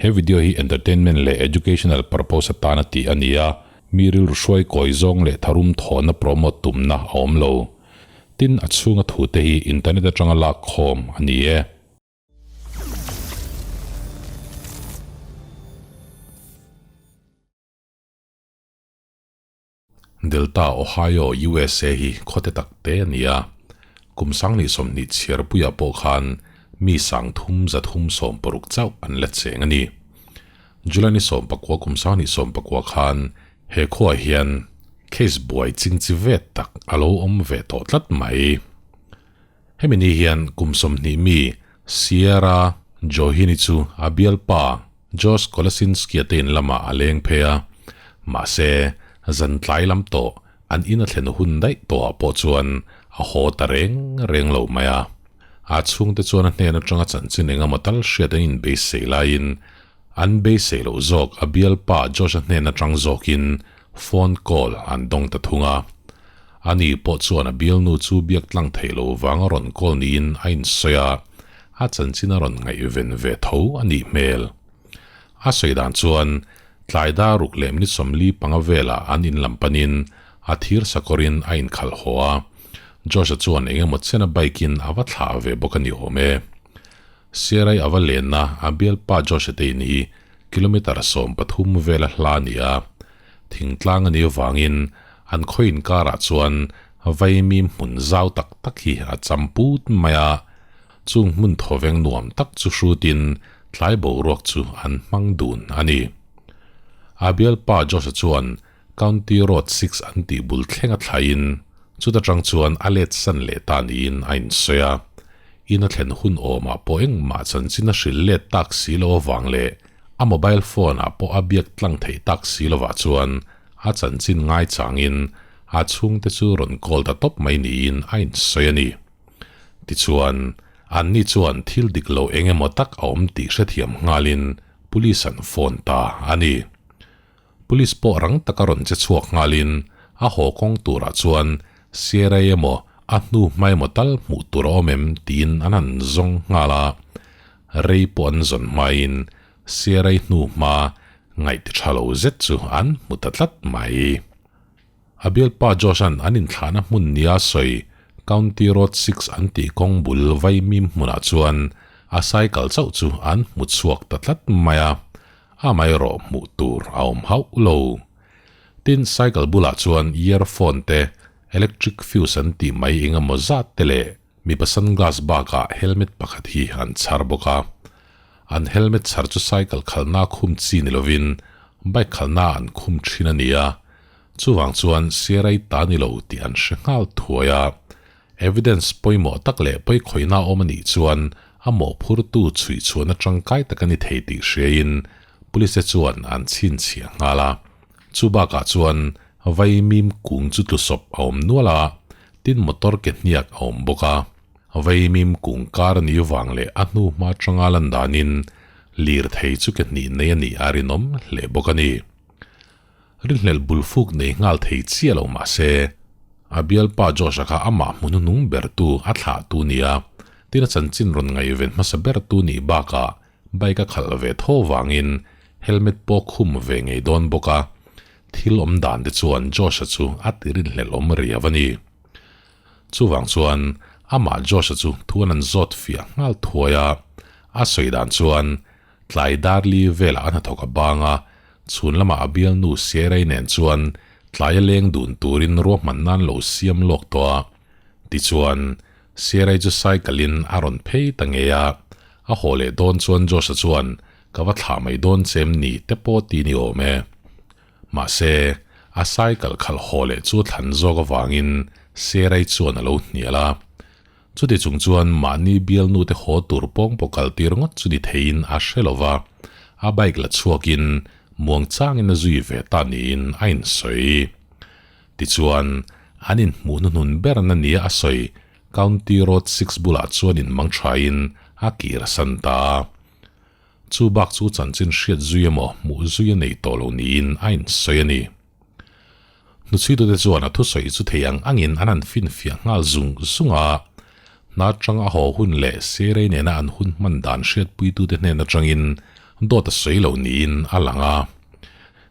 He video hi entertainment leh educational purpose atana tih a ni a, mi rilru hruai kawi zawng leh tharum thawhna promote tumna a awm lo. Tin, a chhunga thute hi internet atanga lak khawm a ni e. Delta, Ohio, USA hi khawte tak te a ni a. Kum 2020 chhiarpuiah pawh khan mi 3,360 chauh an la cheng a ni. July ni 19 kum 2019 khan he khuaah hian case buai chingchi ve tak a lo awm ve tawh tlat mai. Hemi ni hian kum 20 mi Sierra Johini chu a bialpa Josh Kolasinski-a te in lamah a leng phei a, mahse, zan tlai lam tawh an in a thlen hun daih tawhah pawh chuan a haw ta reng reng lo mai a. A chhungte chuan a hnen atanga chanchin engemaw tal hriat an inbeisei laiin an beisei loh zawk a bialpa Josh-a hnen atang zawkin phone call an dawng ta thung a. Ani pawh chuan a bialnu chu biak tlang theih lo vang a rawn call niin a insawi a, a chanchin a rawn ngaihven ve tho a nih hmel. A sawi dan chuan tlai dar ruk leh minute 45 velah an in lam panin a thir sakawrin a inkhalh haw a, Josh-a chuan eng emaw chen a bike in a va thlah ve bawk a ni awm e. Siarai a va lenna a bialpa Josh-a te in hi kilometre 13 vela hla a ni a, thingtlang a nih avangin an khaw inkarah chuan vaimim hmun zau tak tak hi a cham put mai a, chung hmun thawveng nuam tak chu hrutin tlai boruak chu an hmang dun a ni. A bialpa Josh-a chuan County Road 6 an tih bul thleng a thlaiin chuta tang chuan a let san leh ta niin a insawi a. In a thlen hun awmah pawh engmah chanchin a hrilh let tak si lo avang leh a mobile phone ah pawh a biak tlang theih tak si lovah chuan a chanchin ngaichangin a chhungte chu rawn call ta tawp mai niin a insawi a ni. Tichuan, anni chuan thil dik lo eng emaw tak a awm tih hrethiam nghalin police an phone ta a ni. Police pawh rang taka rawn che chhuak nghalin a haw kawng turah chuan Sierra emaw a hnu hma emaw tal hmuh tur a awm em tiin an han zawng nghal a. Rei pawh an zawn hmain Sierra-i hnu hma ngaih ti tha lo zet chu an hmu ta tlat mai. A bialpa Josh-a'n an inthlahna hmun nia sawi County Road 6 an tih kawng bul vaimim hmunah chuan a cycle chauh chu an hmu chhuak ta tlat mai a, amaherawh hmuh tur a awm hauh lo. Tin, cycle bulah chuan earphone te, electric fuse an tih mai engemaw zat te leh mipa sunglass bakah helmet pakhat hi an chhar bawk a. An helmet chhar chu cycle khalna khum chi ni lovin bike khalna an khum thin a ni a, chuvang chuan Sierra-i ta ni lo tih an hre nghal thuai a. Evidence pawimawh tak leh pawikhawihna awm a nih chuan a mawhphurtu chhui chhuahna tangkai tak a ni thei tih hriain police te chuan an chhinchhiah nghal a. Chu bakah chuan vaimim kung chu tlusawp a awm nual a, tin motor ke hniak a awm bawk a. Vaimim kung kar a nih vang leh a hnu hma atanga lan danin lirthei chu ke hnih nei a nih a rinawm hle bawk a ni. Rinhlelh bul fuk nei nghal thei chiah lo mah se, a bialpa Josh-a kha amah hmu hnuhnung bertu a thlahtu nia, tin a chanchin rawn ngaihven hmasa bertu nih bakah bike a khalh ve tho vangin helmet pawh khum ve ngei dawn bawk a, thil awm dan te chuan Josh-a chu a ti rinhlelh awm riau a ni. Chuvang chuan amah Josh-a chu thuan an zawt fiah nghal thuai a, a sawi dan chuan tlai dar li velah a hnathawk a bang a, chhun lamah a bialnu Sierra-i nen chuan tlai a leng dun turin ruahman nan lo siam lawk tawh a. Tichuan, Sierra-i chu cycle-in a rawn phei ta ngei a, a haw leh dawn chuan Josh-a chuan ka va thlah mai dawn che em ni te pawh ti ni awm e. Mahse, a cycle khalh haw leh chu thlan zawk avangin Sierra-i chuan a lo hnial a. Chuti chung chuan mahni bialnu te haw tur pawng pawh kal tir ngawt chu ni theiin a hre lo va, a bike la chhuakin muang changin a zui ve ta niin a insawi. Tichuan, an inhmuh hnuhnun ber na nia a sawi County Road 6 bulah chuan inmang thain a kir a san ta a. Chu bak chu chanchin hriat zui emaw hmuh zui a nei tawh lo niin a insawi a ni. Hnuchhuitute chuan a thusawi chu thei ang angin an han finfiah nghal zung zung a, hna atanga a haw hun leh Serei nena an hun hman dan hriatpuitute hnen atangin Dawt a sawi lo niin a lang a.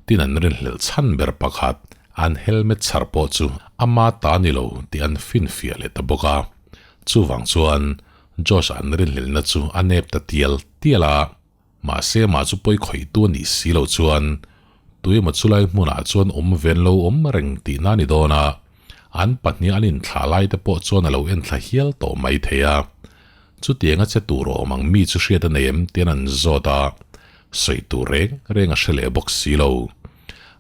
Tin an rinhlelh chhan ber pakhat an helmet chhar pawh chu ama ta ni lo tih an finfiah leh ta bawk a. Chuvang chuan Josh-a an rinhlelhna chu a nep ta tial tial a. Mahse mah chu pawi khawihtu a nih si loh chuan tuemaw chulai hmunah chuan awm ven lo awm reng tihna a ni dawn a, an pahnih an inthlah lai te pawh chuan a lo enthla hial tawh mai thei a. Chutianga che tur awm ang mi chu hriat a nei em tian an zawt a, sawi tur reng reng a hre leh bawk si lo.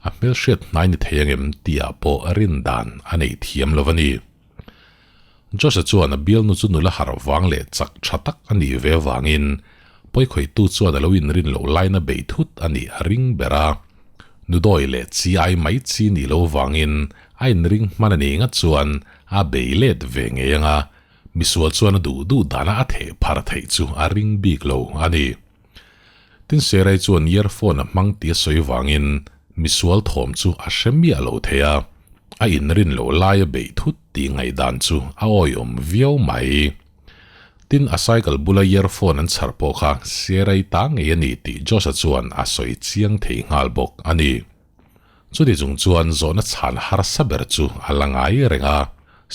A hmelhriat hnai ni thei ang em tihah pawh rin dan a nei thiam lo a ni. Joshua chuan a bialnu chu nula harh vang leh chak tha tak a nih ve avangin pawikhawihtu chuan a lo inrin loh laina bei thut a nih a ring ber a. Nudawi leh chi ai mai chi nih loh vangin a inring hman a nih ngat chuan a bei let ve ngei ang a, misual chuan a duh duh dana a theh phar theih chu a ring bik lo a ni. Tin Serai chuan earphone a hmang tih a sawi vangin misual thawm chu a hre miah lo thei a, a inrin loh laia beih thut tih ngaihdan chu a awihawm viau mai. Tin a cycle bula earphone an chhar pawh kha Serai ta ngei a ni tih Josh-a chuan a sawi chiang thei nghal bawk a ni. Chuti chung chuan zawhna chhan harsa ber chu a la ngai reng a,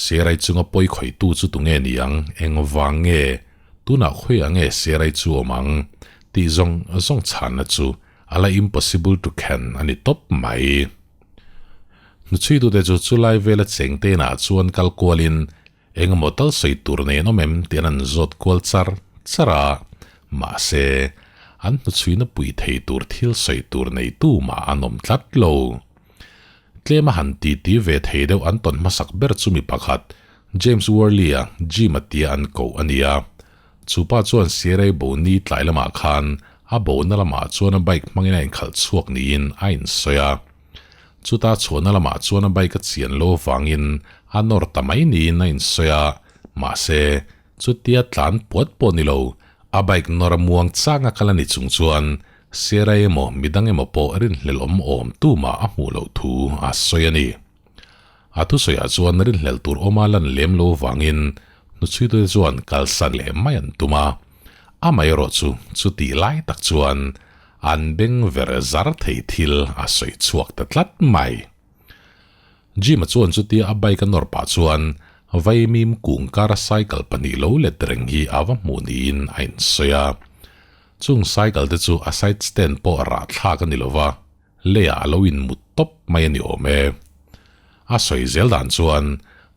Serai chunga pawi khawihtu chu tunge ni ang, eng vang nge, tunah khawiah nge Serai chu awm ang? tih zawng zawng chhanna chu a la impossible to ken a ni tawp mai. Hnuchhuitute chu chulai vela cheng te inah chuan kal kualin Eng emaw tal sawi tur nen awm em tian an zawt kual char char a, mahse, an hnuchhuina pui thei tur thil sawi tur neitu mah an awm tlat lo. Tlem a han titi ve thei deuh an tawn hmasak ber chu mi pakhat, James Worley-a Jim-a tia an koh a ni a. Chu pa chuan Sierra-i bo ni tlai lamah khan a bona lamah chuan a bike hmangin a inkhalh chhuak niin a insawi a. Chuta chhuahna lamah chuan a bike a chian lo vangin a nawr ta mai niin a insawi a, mahse, chutia tlan puat pawh ni lo, a bike nawr a muang chang a kal a ni chung chuan Sierra emaw midang emaw pawh rinhlelh awm awm tumah a hmuh loh thu a sawi a ni. A thusawiah chuan rinhlelh tur awma lan lem lo vangin hnuchhuitute chuan kalsan leh mai an tum a, amaherawh chu chutih lai tak chuan An beng ver zar thei thil a sawi chhuak ta tlat mai. Jim-a chuan chutia a bike a nawr pah chuan vaimim kung kara cycle pahnih lo let reng hi a va hmuh niin a insawi a. Chung cycle te chu a side stand pawh rah thlak a ni lo va, leiah a lo inmut tawp mai a ni awm e. A sawi zel dan chuan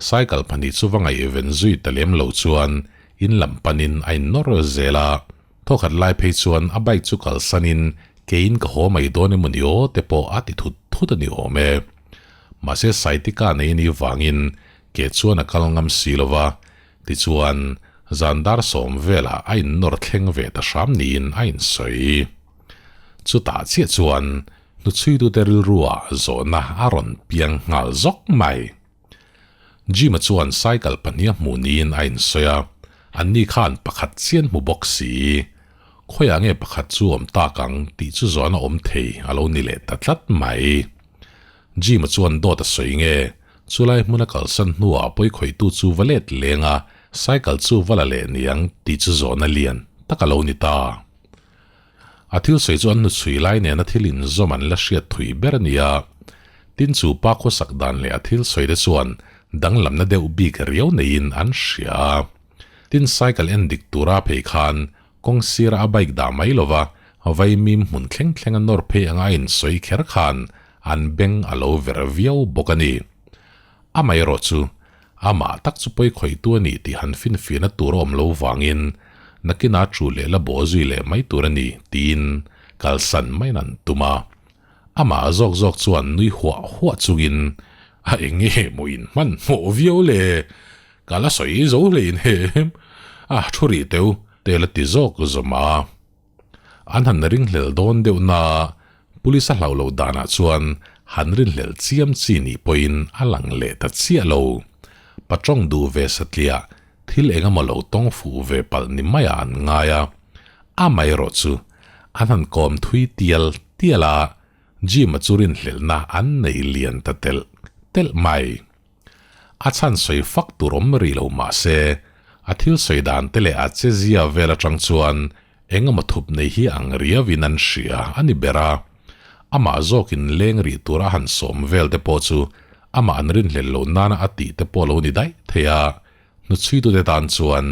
cycle pahnih chu va ngaihven zui ta lem lo chuan in lam panin a innawr zel a. Thawkhat lai phei chuan a bike chu kalsanin keiin ka haw mai dawn emaw ni aw te pawh a ti thut thut a ni awm e. Mahse Saitika nei ni vangin ke chuan a kal ngam si lo va, tichuan zan dar sawm velah a innawr thleng ve ta hram niin a insawi. Chutah chiah chuan hnuchhuitute rilruah zawhna a rawn piang nghal zawk mai. Jim-a chuan cycle pahnih a hmuh niin a insawi a, anni khan pakhat chian hmu bawk si. Khawiah nge pakhat chu awm tak ang tih chu zawhna awm thei a lo ni leh ta tlat mai. Jim-a chuan dawt a sawi nge, chulai hmuna kalsan hnuah pawikhawihtu chu va let leng a, cycle chu va la leh niang tih chu zawhna lian tak a lo ni ta. A thil sawi chu an hnuchhui lai nena thil inzawm an la hriat thui ber a ni a. Tin chu pa khawsak dan leh a thil sawi te chuan danglamna deuh bik riau neiin an hria a. Tin cycle en dik tura phei khan kawng sira a bike dah mai lova vaimim hmun thleng thleng a nawr phei anga a insawi kher khan an beng a lo ver viau bawk a ni. Amaherawh chu Amah tak chu pawi khawihtu a nih tih han finfiahna tur a awm lo vangin nakinah chu leh la bawh zui leh mai tur a ni tiin kalsan maiin an tum a. Amah zawk zawk chuan nui huah huah chungin a eng nge maw in hmanhmawh viau le? Ka la sawi zo hlein hem a thu rih teu te la ti zawk zawm a. An han ringhlel dawn deuh na Police a hlauh loh danah chuan han rinhlelh chiam chi nih pawhin a lang leh ta chiah lo. Patawng duh ve satliah thil eng emaw lo tawng fuh ve palh ni maiah an ngai a. Amaherawh chu an han kawm thui tial tial a, Jim-a chu rinhlelhna an nei lian ta telh telh mai. A chhan sawi fak tur awm rih lo mah se, a thil sawi dan te leh a chezia vel atang chuan Engemaw thup nei hi ang riauin an hria a ni ber a, amah zawkin leng rih tura a han sawm vel te pawh chu amah an rinhlelh loh nana a tih te pawh lo ni daih thei a, hnuchhuitute tan chuan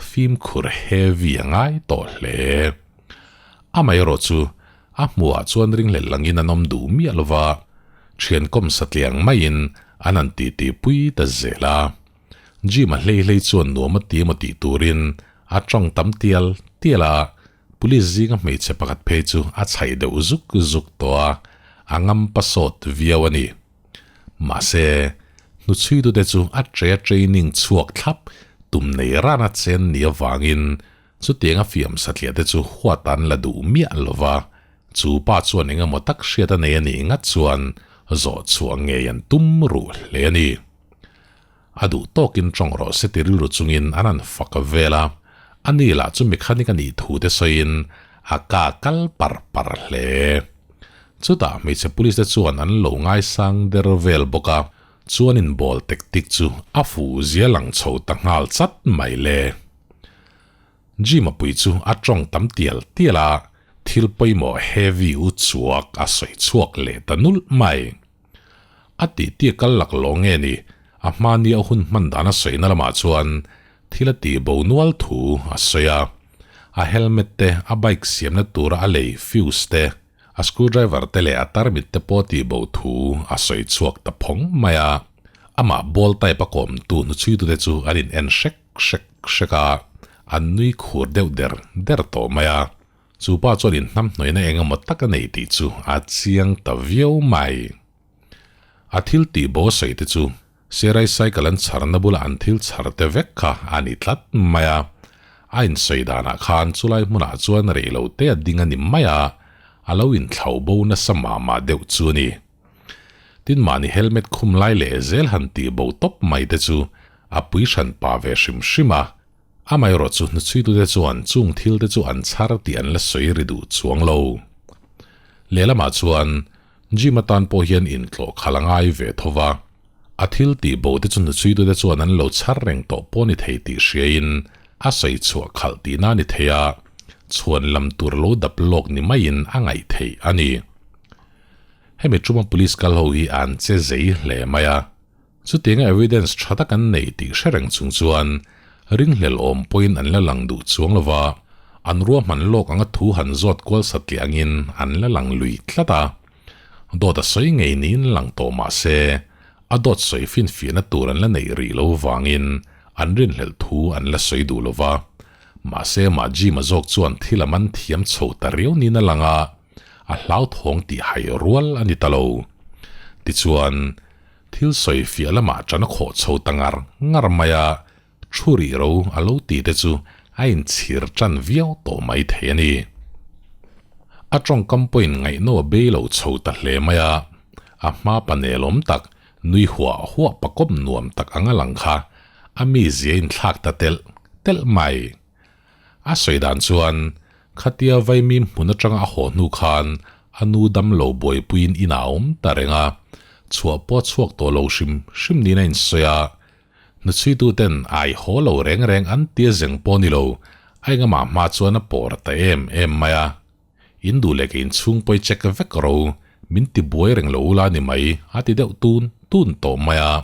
fimkhur heavy a ngai tawh hle. Amaherawh chu a hmuhah chuan ringhlelh langin an awm duh miah lova, thian kawm satliang maiin an han titi pui ta zel a. Jim a hlei hlei chuan nuam a ti emaw tih turin a tawng tam tial tial a, police zinga hmeichhe pakhat phei chu a chhaih deuh zuk zuk tawh a, a ngam pasawt viau a ni. Mahse, hnuchhuitute chu a tre training chhuak thlap tum nei rana chen ni avangin chutianga fiam satliah te chu huat an la duh miah lo va, chu pa chuan eng emaw tak hriat a nei a nih ngat chuan zawh chhuah ngei an tum ruh hle a ni. A duh tawkin tawng rawh se ti rilru chungin an han fak vel a, a ni lah chu mechanic a nih thu te sawiin a ka kal par par hle. Chutah hmeichhe police te chuan an lo ngaisang der vel bawk a, chuan inbawl tactic chu a fuh zia lang chho ta nghal chat mai le. Jim-a pui chu a tawng tam tial tial a, thil pawimawh heavy u chuak a sawi chhuak leh ta nulh mai. A tih tia kal lak lo nge ni? A hmani a hun hman dan a sawina lamah chuan thil a tih bo nual thu a sawi a. A helmet te, a bike siamna tura a lei fuse te, a screwdriver te leh a tarmit te pawh a tih bo thu a sawi chhuak ta phawng mai a. Amah ball type a kawmtu hnuchhuitute chu an in en hrek hrek hrek a, an nui khur deuh der der tawh mai a. Chu pa chuan inhnamhnawihna eng emaw tak a nei tih chu a chiang ta viau mai. A thil tih bo sawi te chu Serai cycle an chharna bula an thil chhar te vek kha a ni tlat mai a. A insawi danah khan chulai hmunah chuan rei lo te a ding a ni mai a, a lo inthlauh bo nasa mah mah deuh chu a ni. Tin mahni helmet khum lai leh zel han tih bo tawp mai te chu a pui hran pa ve hrim hrim a. Amaherawh chu hnuchhuitute chuan chung thil te chu an chhar tih an la sawi ri duh chuang lo. Lehlamah chuan gym atan pawh hian intlawh khalh a ngai ve tho va, a thil tih bo te chu hnuchhuitute chuan an lo chhar reng tawh pawh ni thei tih hriain a sawi chhuah khalh tihna a ni thei a, chhuan lam tur lo dap lawk ni maiin a ngaih theih a ni. Hemi tuma police kal ho hi an che zei hle mai a. Chutianga evidence tha tak an nei tih hre reng chung chuan ringhlel awm pawhin an la lang duh chuang lo va, an ruahman lawk anga thu han zawt kual satliah angin an la lang lui tlat a. Dawt a sawi ngei niin lang tawh mah se, a dawt sawi finfiahna tur an la neih rih lo vangin an rinhlelh thu an la sawi duh lo va. Mahse mah Jim-a zawk chuan thil a man thiam chho ta riau niin a lang a, a hlauthawng tih hai rual a ni ta lo. Tichuan. Thil sawi fiah lamah ṭan a khawh chho ta ngar ngar mai a, thu rih ro a lo ti te chu a inchhir ṭan viau tawh mai thei a ni. A ṭawngkam pawhin ngaihno a bei lo chho ta hle mai a, a hma pa nelawm tak, nui huah huah pakawp nuam tak anga lang kha a mizia inthlak ta telh telh mai. A sawi dan chuan, khatia vaimim hmun atanga a haw hnu khan a nu dam lo buaipuiin inah a awm ta reng a, chhuah pawh a chhuak tawh lo hrim hrim niin a insawi a. Hnuchhuituten ai haw lo reng reng an tia zeng pawh ni lo, a engamah hma chuan a pawr ta em em mai a. In duh leh ka inchhung pawh i check vek ro, min ti buai reng lo ula ni mai, a ti deuh tun tun tawh mai a.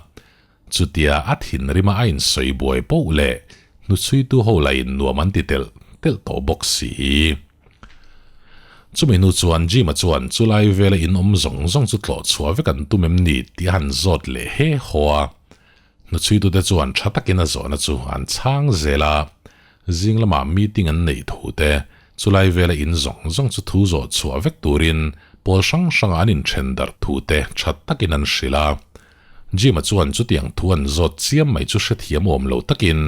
Chutia a thinrima a insawi buai poh leh hnuchhuitu ho lahin nuam an ti telh telh tawh bawk si. Chumi hnu chuan Jim-a chuan chulai vela in awm zawng zawng chu tlawh chhuah vek an tum em ni tih a han zawt leh he haw a. Hnuchhuitute chuan tha takin a zawhna chu an chhang zel a, zing lamah meeting an neih thu te, chulai vela in zawng zawng chu thu zawh chhuah vek turin pawl hrang hrangah an inthen darh thu te tha takin an hrilh a. Jim-a chuan chutiang thu an zawt chiam mai chu hrethiam awm lo takin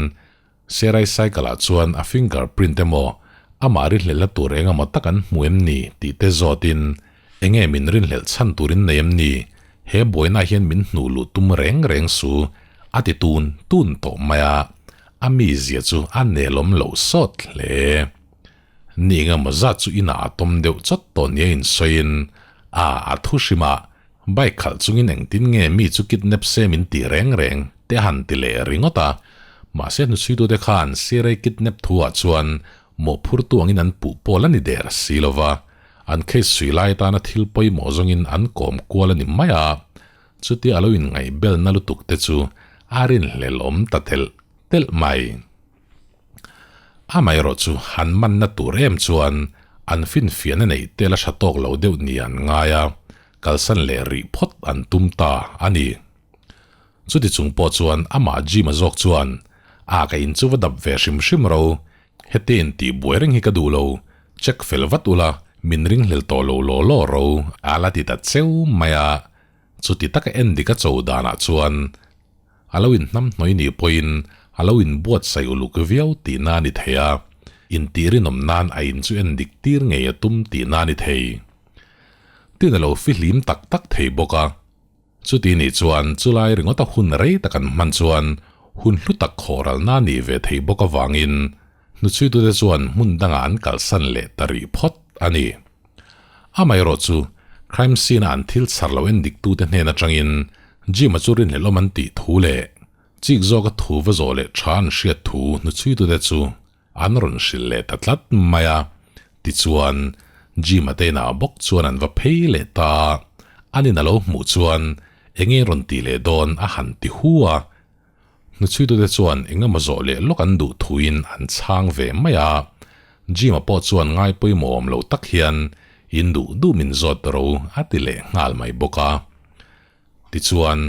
Serai cycle-ah chuan a finger print emaw amah rinhlelhna tur eng emaw tak an hmu em ni tih te zawtin enge min rinhlelh chhan turin nei em ni, he buaina hian min hnuh luh tum reng reng su a ti tun tun tawh mai a, a mizia chu a nelawm loh sawt hle. Ni eng emaw zat chu inah a tawm deuh chawt tawh nia insawiin a a thu hrim a, Bike khalh chungin engtin nge mi chu kidnap se min ti reng reng te a han ti leh ringawt a. Mahse hnuchhuitute khan Sirei kidnap thu ah chuan Mawhphurtu angin an puh pawl a ni der si lo va, an case sui lai tana thil pawimawh zawngin an kawm kual a ni mai a, chutia a lo inngaihbelna lutuk te chu a rinhlelh awm ta telh telh mai. Amaherawh chu han manna tur em chuan an finfiahna neih tel a tha tawk lo deuh ni an ngai a, kalsan leh rih phawt an tum ta a ni. Chuti chung pawh chuan amah Jim-a zawk chuan, A ka in chu va dap ve hrim hrim ro, heti in tih buai reng hi ka duh lo, check fel vat ula, min ringhlel tawh lo law law ro, a la ti ta cheu mai a. Chuti taka en dik a cho danah chuan a lo inhnamhnawih ni pawhin a lo inbuatsaih uluk viau tihna a ni thei a, intih rinawm nan a in chu en dik tir ngei a tum tihna a ni thei. Tin a lo fihlim tak tak thei bawk a. Chuti nih chuan chulai ringawta hun rei tak an hman chuan hun hlu tak khawhralna nih ve thei bawk avangin hnuchhuitute chuan hmun dangah an kalsan leh ta rih phawt a ni. Amaherawh chu crime scene-a an thil chhar lo en diktute hnen atangin Jim-a chu rinhlelhawm an tih thu leh chik zawka thu va zawh leh tha an hriat thu hnuchhuitute chu An rawn hrilh leh ta tlat mai a, tichuan Jim-a te inah bawk chuan an va phei leh ta a, an in a lo hmuh chuan enge rawn tih leh dawn a han ti hu a. Hnuchhuitute chuan engemaw zawh leh lawk an duh thuin an chhang ve mai a, Jim-a pawh chuan ngai pawimawh awm lo tak hian in duh duh min zawt ro a ti leh nghal mai bawk a. Tichuan,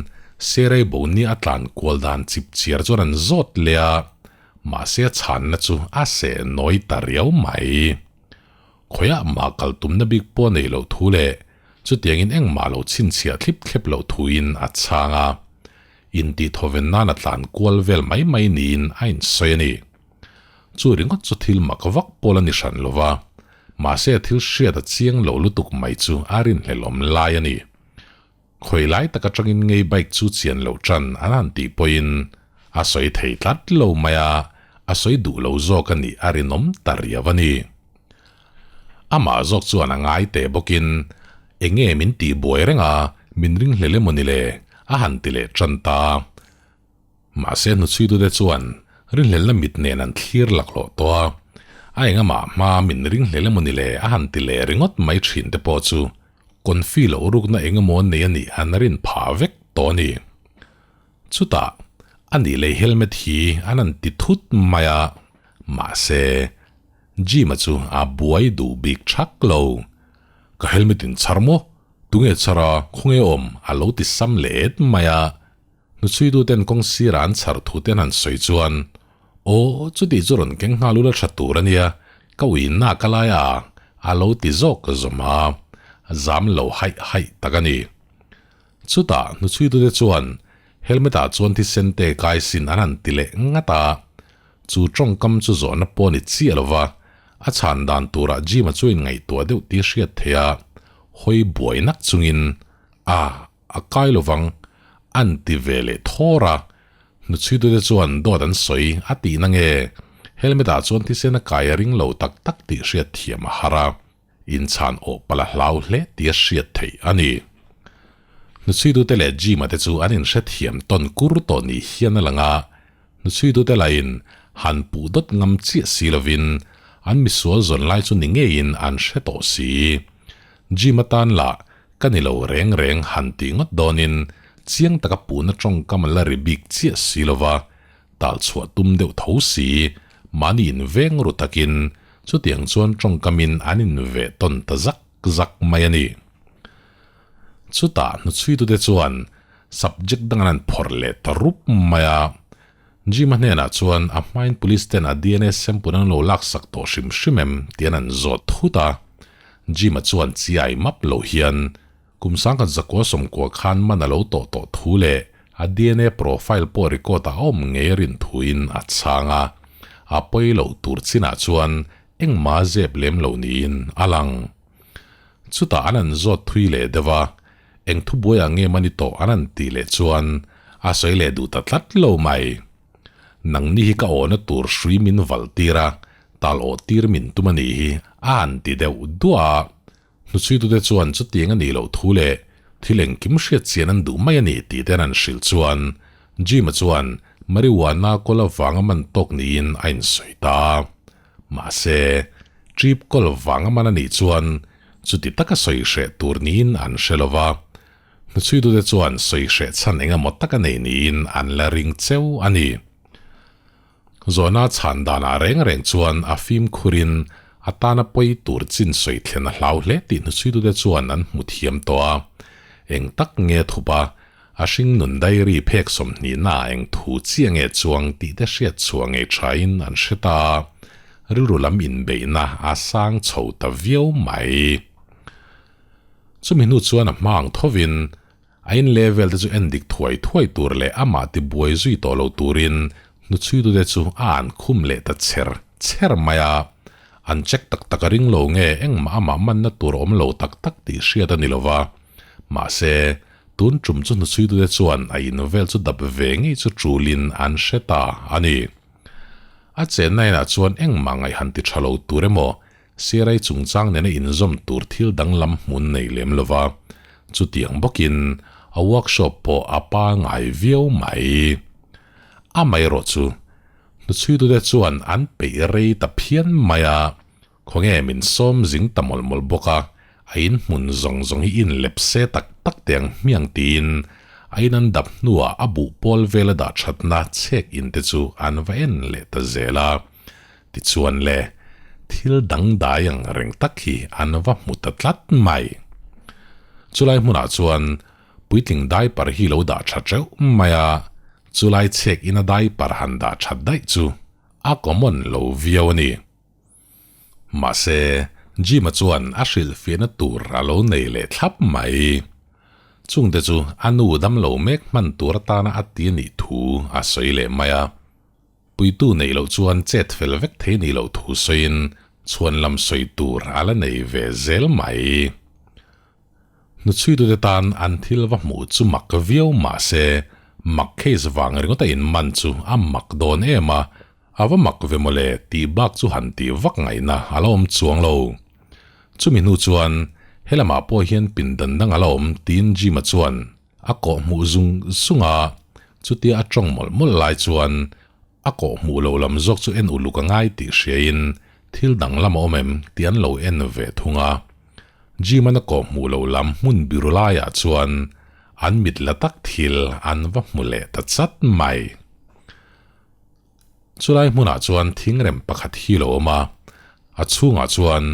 Serei bo nia a tlan kual dan chip chiar chuan an zawt leh a, mahse a chhanna chu a seh nawi ta riau mai. Khawiah mah kal tumna bik pawh a neih loh thu leh chutiangin engmah lo chhinchhiah thlip thlep loh thuin a chhang a, intihthawven nan a tlan kual vel mai mai niin a insawi a ni. Chu ringawt chu thil mak vak pawl a ni hran lo va, mahse a thil hriat a chiang lo lutuk mai chu a rinhlelawm lai a ni. Khawi lai tak atangin ngei bike chu chian loh tan an han tih pawhin a sawi thei tlat lo mai a, a sawi duh lo zawk a nih a rinawm ta riau a ni. Amah zawk chuan a ngai teh bawkin enge min tih buai reng a, min ringhlel emaw ni le a han ti leh tan ta. Mahse hnuchhuitute chuan rinhlelna mit nen an thlir laklawh tawh a, a engamah hma min ringhlel emaw ni le a han ti leh ringawt mai thin te pawh chu confi loh rukna engemaw nei a nih an rin phah vek tawh a ni. Chutah a nih lei helmet hi an han ti thut mai a, mahse Jim-a chu a buai duh bik thak lo. Ka helmet in chhar maw? Tunge chhar a, khawnge awm? a lo ti sam leh et mai a. Hnuchhuituten kawng sirah an chhar thu te an han sawi chuan, Aw, chutih chu rawn keng nghal ula tha tur a nia, ka ui nak a lai a, a lo ti zawk zawm a, zam lo haih haih tak a ni. Chutah hnuchhuitute chuan helmet-ah chuan thisen te kai sin an han ti leh ngat a, chu tawngkam chu zawhna pawh a ni chiah lo va, a chhan dan turah Jim-a chu a inngaihtuah deuh tih a hriat theih a, hawi buai nak chungin, A, A kai lovang, an ti ve leh thawr a. Hnuchhuitute chuan dawt an sawi a tihna nge? Helmet-ah chuan thisen a kai a ring lo tak tak tih hriat thiam a har a, inchhan awh palh a hlau hle tih a hriat theih a ni. Hnuchhuitute leh Jim-a te chu an inhrethiam tawn kur tawh ni hian a lang a, hnuchhuitute lahin han puh dawt ngam chiah si lovin an misual zawn lai chu ni ngeiin an hre tawh si. Jim-a tan lah Ka ni lo reng reng han tih ngawt dawnin chiang taka puhna tawngkam a la ri bik chiah si lova, tal chhuah tum deuh tho si, mahni inveng ru takin chutiang chuan tawngkamin an inveh tawn ta zak zak mai a ni. Chutah hnuchhuitute chuan subject dang an han phawrh leh ta rup mai a, Jim-a hnenah chuan a hmain police ten a dna sample an lo laksak tawh hrim hrim em tih an han zawt thut a. Jim-a chuan chiai map loh hian kum 1900 sawmkua khan man a lo tawh tawh thu leh a dna profile pawh record a awm ngei a rin thuin a chhang a. A pawi loh tur chinah chuan engmah zep lem lo niin a lang. Chutah an han zawt thui leh deuh a, Eng thubuaiah nge mani tawh an han tih leh chuan a sawi leh duh ta tlat lo mai. Nangni hi ka awhna tur hrui min valh tir a, tal awh tir min tum a nih hi a han ti deuh duah a. Hnuchhuitute chuan chutiang a nih loh thu leh thil engkim hriat chian an duh mai a ni tih te an han hrilh chuan Jim-a chuan marijuana kawl avanga man tawk niin a insawi ta a. Mahse, trip kawl vang a man a nih chuan chuti taka sawi hreh tur niin an hre lo va. Hnuchhuitute chuan sawi hreh chhan eng emaw taka nei niin an la ring cheu a ni. Zawhna chhan danah reng reng chuan a fimkhurin a tana pawi tur chin sawi thlen a hlau hle tih hnuchhuitute chuan an hmu thiam tawh a. Eng tak nge thup a, a hring nun diary phek sawmhnihnaah eng thu chiah nge chuang tih te hriat chhuah ngei thain an hre ta a, rilru lam inbeihna a sang chho ta viau mai. Chumi hnu chuan a hma ang thovin A in level te chu en dik thuai thuai tur leh amah ti buai zui tawh lo turin hnuchhuitute chu a an khum leh ta cher cher mai a. An check tak tak a ring lo nge engmah amah manna tur awm lo tak tak tih hriat a ni lo va. Mahse, tun tum chu hnuchhuitute chuan a in vel chu dap ve ngei chu tulin an hre ta a ni. A chenna inah chuan engmah ngaih han ti tha lo tur emaw Siarai chungchang nena inzawm tur thil danglam hmun nei lem lova, chutiang bawkin a workshop pawh a pangai viau mai. Amaherawh chu, hnuchhuitute chuan an peih rei ta phian mai a, khawnge min sawm zing ta mawlh mawlh bawk a, a in hmun zawng zawng hi inlep se tak tak teh ang hmiang tiin a in an dap hnuah a buh pawl vela dah thatna chhek in te chu an va en leh ta zel a. Tichuan le, thil dangdai ang reng tak hi an va hmu ta tlat mai. Chulai hmunah chuan puitling diaper hi lo dah tha teuh mai a, chulai chhek ina diaper han dah that daih chu a common lo viau a ni. Mahse, Jim-a chuan a hrilhfiahna tur a lo nei leh thlap mai. Chungte chu a nu damlo mek hman tur atana a ti a nih thu a sawi leh mai a. Puitu neih loh chuan chet fel vek thei nih loh thu sawiin chhuan lam sawi tur a la nei ve zel mai. Hnuchhuitute tan an thil va hmuh chu mak viau mah se, mak case vang ringawta inman chu a mak dawn em a, a va mak ve mawle tih bak chu han tih vak ngaihna a la awm chuang lo. Chumi hnu chuan helamah pawh hian pindan dang a la awm tiin Jim-a chuan A kawh hmuh zung zung a, chutia a tawng mawlh mawlh lai chuan a kawh hmuh loh lam zawk chu en uluk a ngai tih hriain thil dang lam a awm em tih an lo en ve thung a. Jim-an a kawh hmuh loh lam hmun biru laiah chuan an mit la tak thil an va hmu leh ta chat mai. Chulai hmunah chuan thingrem pakhat hi lo awm a, a chhungah chuan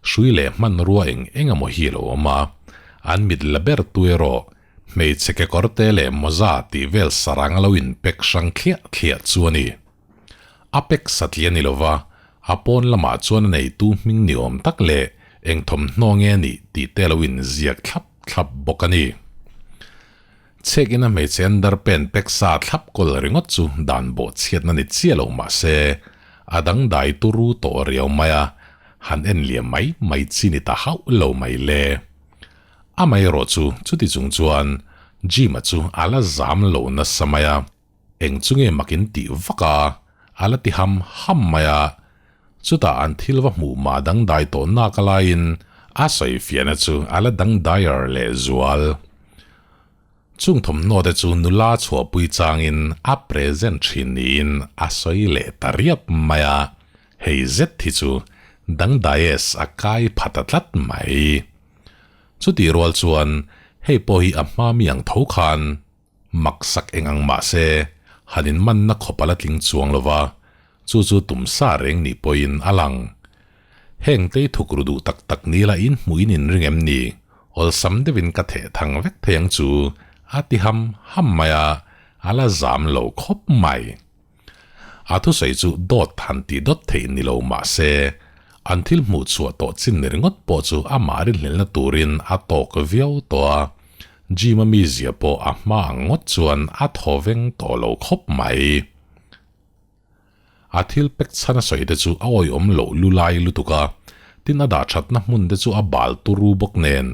hrui leh hmanrua eng eng emaw hi lo awm a, an mit la ber tu erawh hmeichhe kekawrte leh mawza tih vel sarang a lo inpek hrang thliah thliah chu a ni. A pek satliah a ni lova, a pawn lamah chuan a neitu hming ni awm tak leh eng thawmhnaw nge a nih tih te a lo inziak thlap thlap bawk a ni. Chhek ina hmeichhe an dar pen pek sa thlap kawl ringawt chu dan bawh chhiatna ni chiah lo mah se, a dangdai turu tawh riau mai a, han en liam mai mai chi ni ta hauh lo mai le. Amaherawh chu chuti chung chuan Jim-a chu a la zam lo nasa mai a, eng chu nge mak in tih vak a, a la ti ham ham mai a, chutah an thil va hmuh mah dangdai tawh nak alaiin a sawi fiahna chu a la dangdaiar leh zual. Chung thawmhnaw te chu nula chhuahpui changin a present thin niin a sawi leh ta riap mai a, hei zet hi chu dangdaies a kai pha ta tlat mai. Chutih rual chuan hei pawh hi a hma mi ang tho khan maksak eng ang mah se han inmanna khawp a la tling chuang lo va, chu chu tumsa reng nih pawhin a lang. Heng tei thuk ru duh tak tak ni la in hmuh in inring em ni? Awlsam deuhin ka theh thang vek thei ang chu a ti ham ham mai a, a la zam lo khawp mai. A thusawi chu dawt han tih dawt theih ni lo mah se, an thil hmuh chhuah tawh chin ni ringawt pawh chu amah rinhlelhna turin a tawk viau tawh a, Jim-a mizia pawh a hma ang ngawt chuan a thaw veng tawh lo khawp mai. A thil pek chhan a sawi te chu a awihawm loh lu lai lutuk a, tin a dah thatna hmun te chu a bal turu bawk nen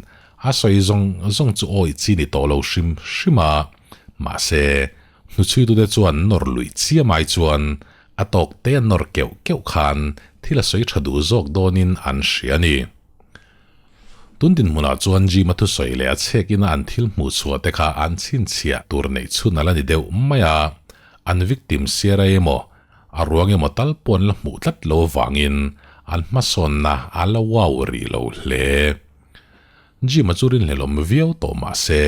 a sawi zawng zawng chu awih chi ni tawh lo hrim hrim a, mahse hnuchhuitute chuan nawr luih chiam ai chuan a tawk te a nawr keuh keuh khan thil a sawi tha duh zawk dawnin an hria a ni. Tun dinhmunah chuan Jim-a thusawi leh a chhek ina an thil hmuh chhuah te kha an chhinchhiah tur neih chhun a la ni deuh mai a, an victim siar a emaw, A ruang emaw tal pawh an la hmuh tlat lo avangin an hmasawnna a la wow rih lo hle. Jim-a chu rinhlelawm viau tawh mah se,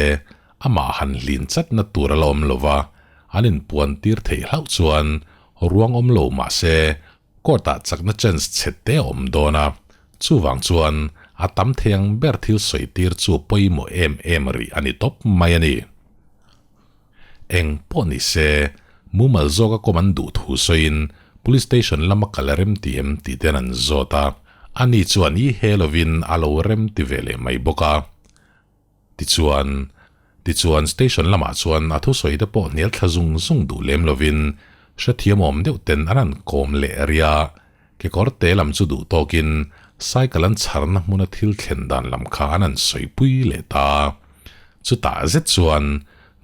amah han hlin chatna tur a la awm lo va, an inpuan tir theih hlauh chuan ruang awm lo mah se court-ah chakna chance chhe te a awm dawn a, chuvang chuan a tam thei ang ber thil sawi tir chu pawimawh em em rih a ni tawp mai a ni. Eng pawh ni se, mumal zawka kawm an duh thu sawiin Police Station lama kal a rem ti em tih ten an zawt a, ani chuan i he lovin a lo rem ti ve leh mai bawk a. Tichuan, tichuan Station lamah chuan a thusawi te pawh hnial thla zung zung duh lem lovin hrethiam awm deuh ten an han kawm leh ria, kekawr te lam chu duh tawkin cycle an chharna hmuna thil thlen dan lam kha an han sawipui leh ta. Chutah zet chuan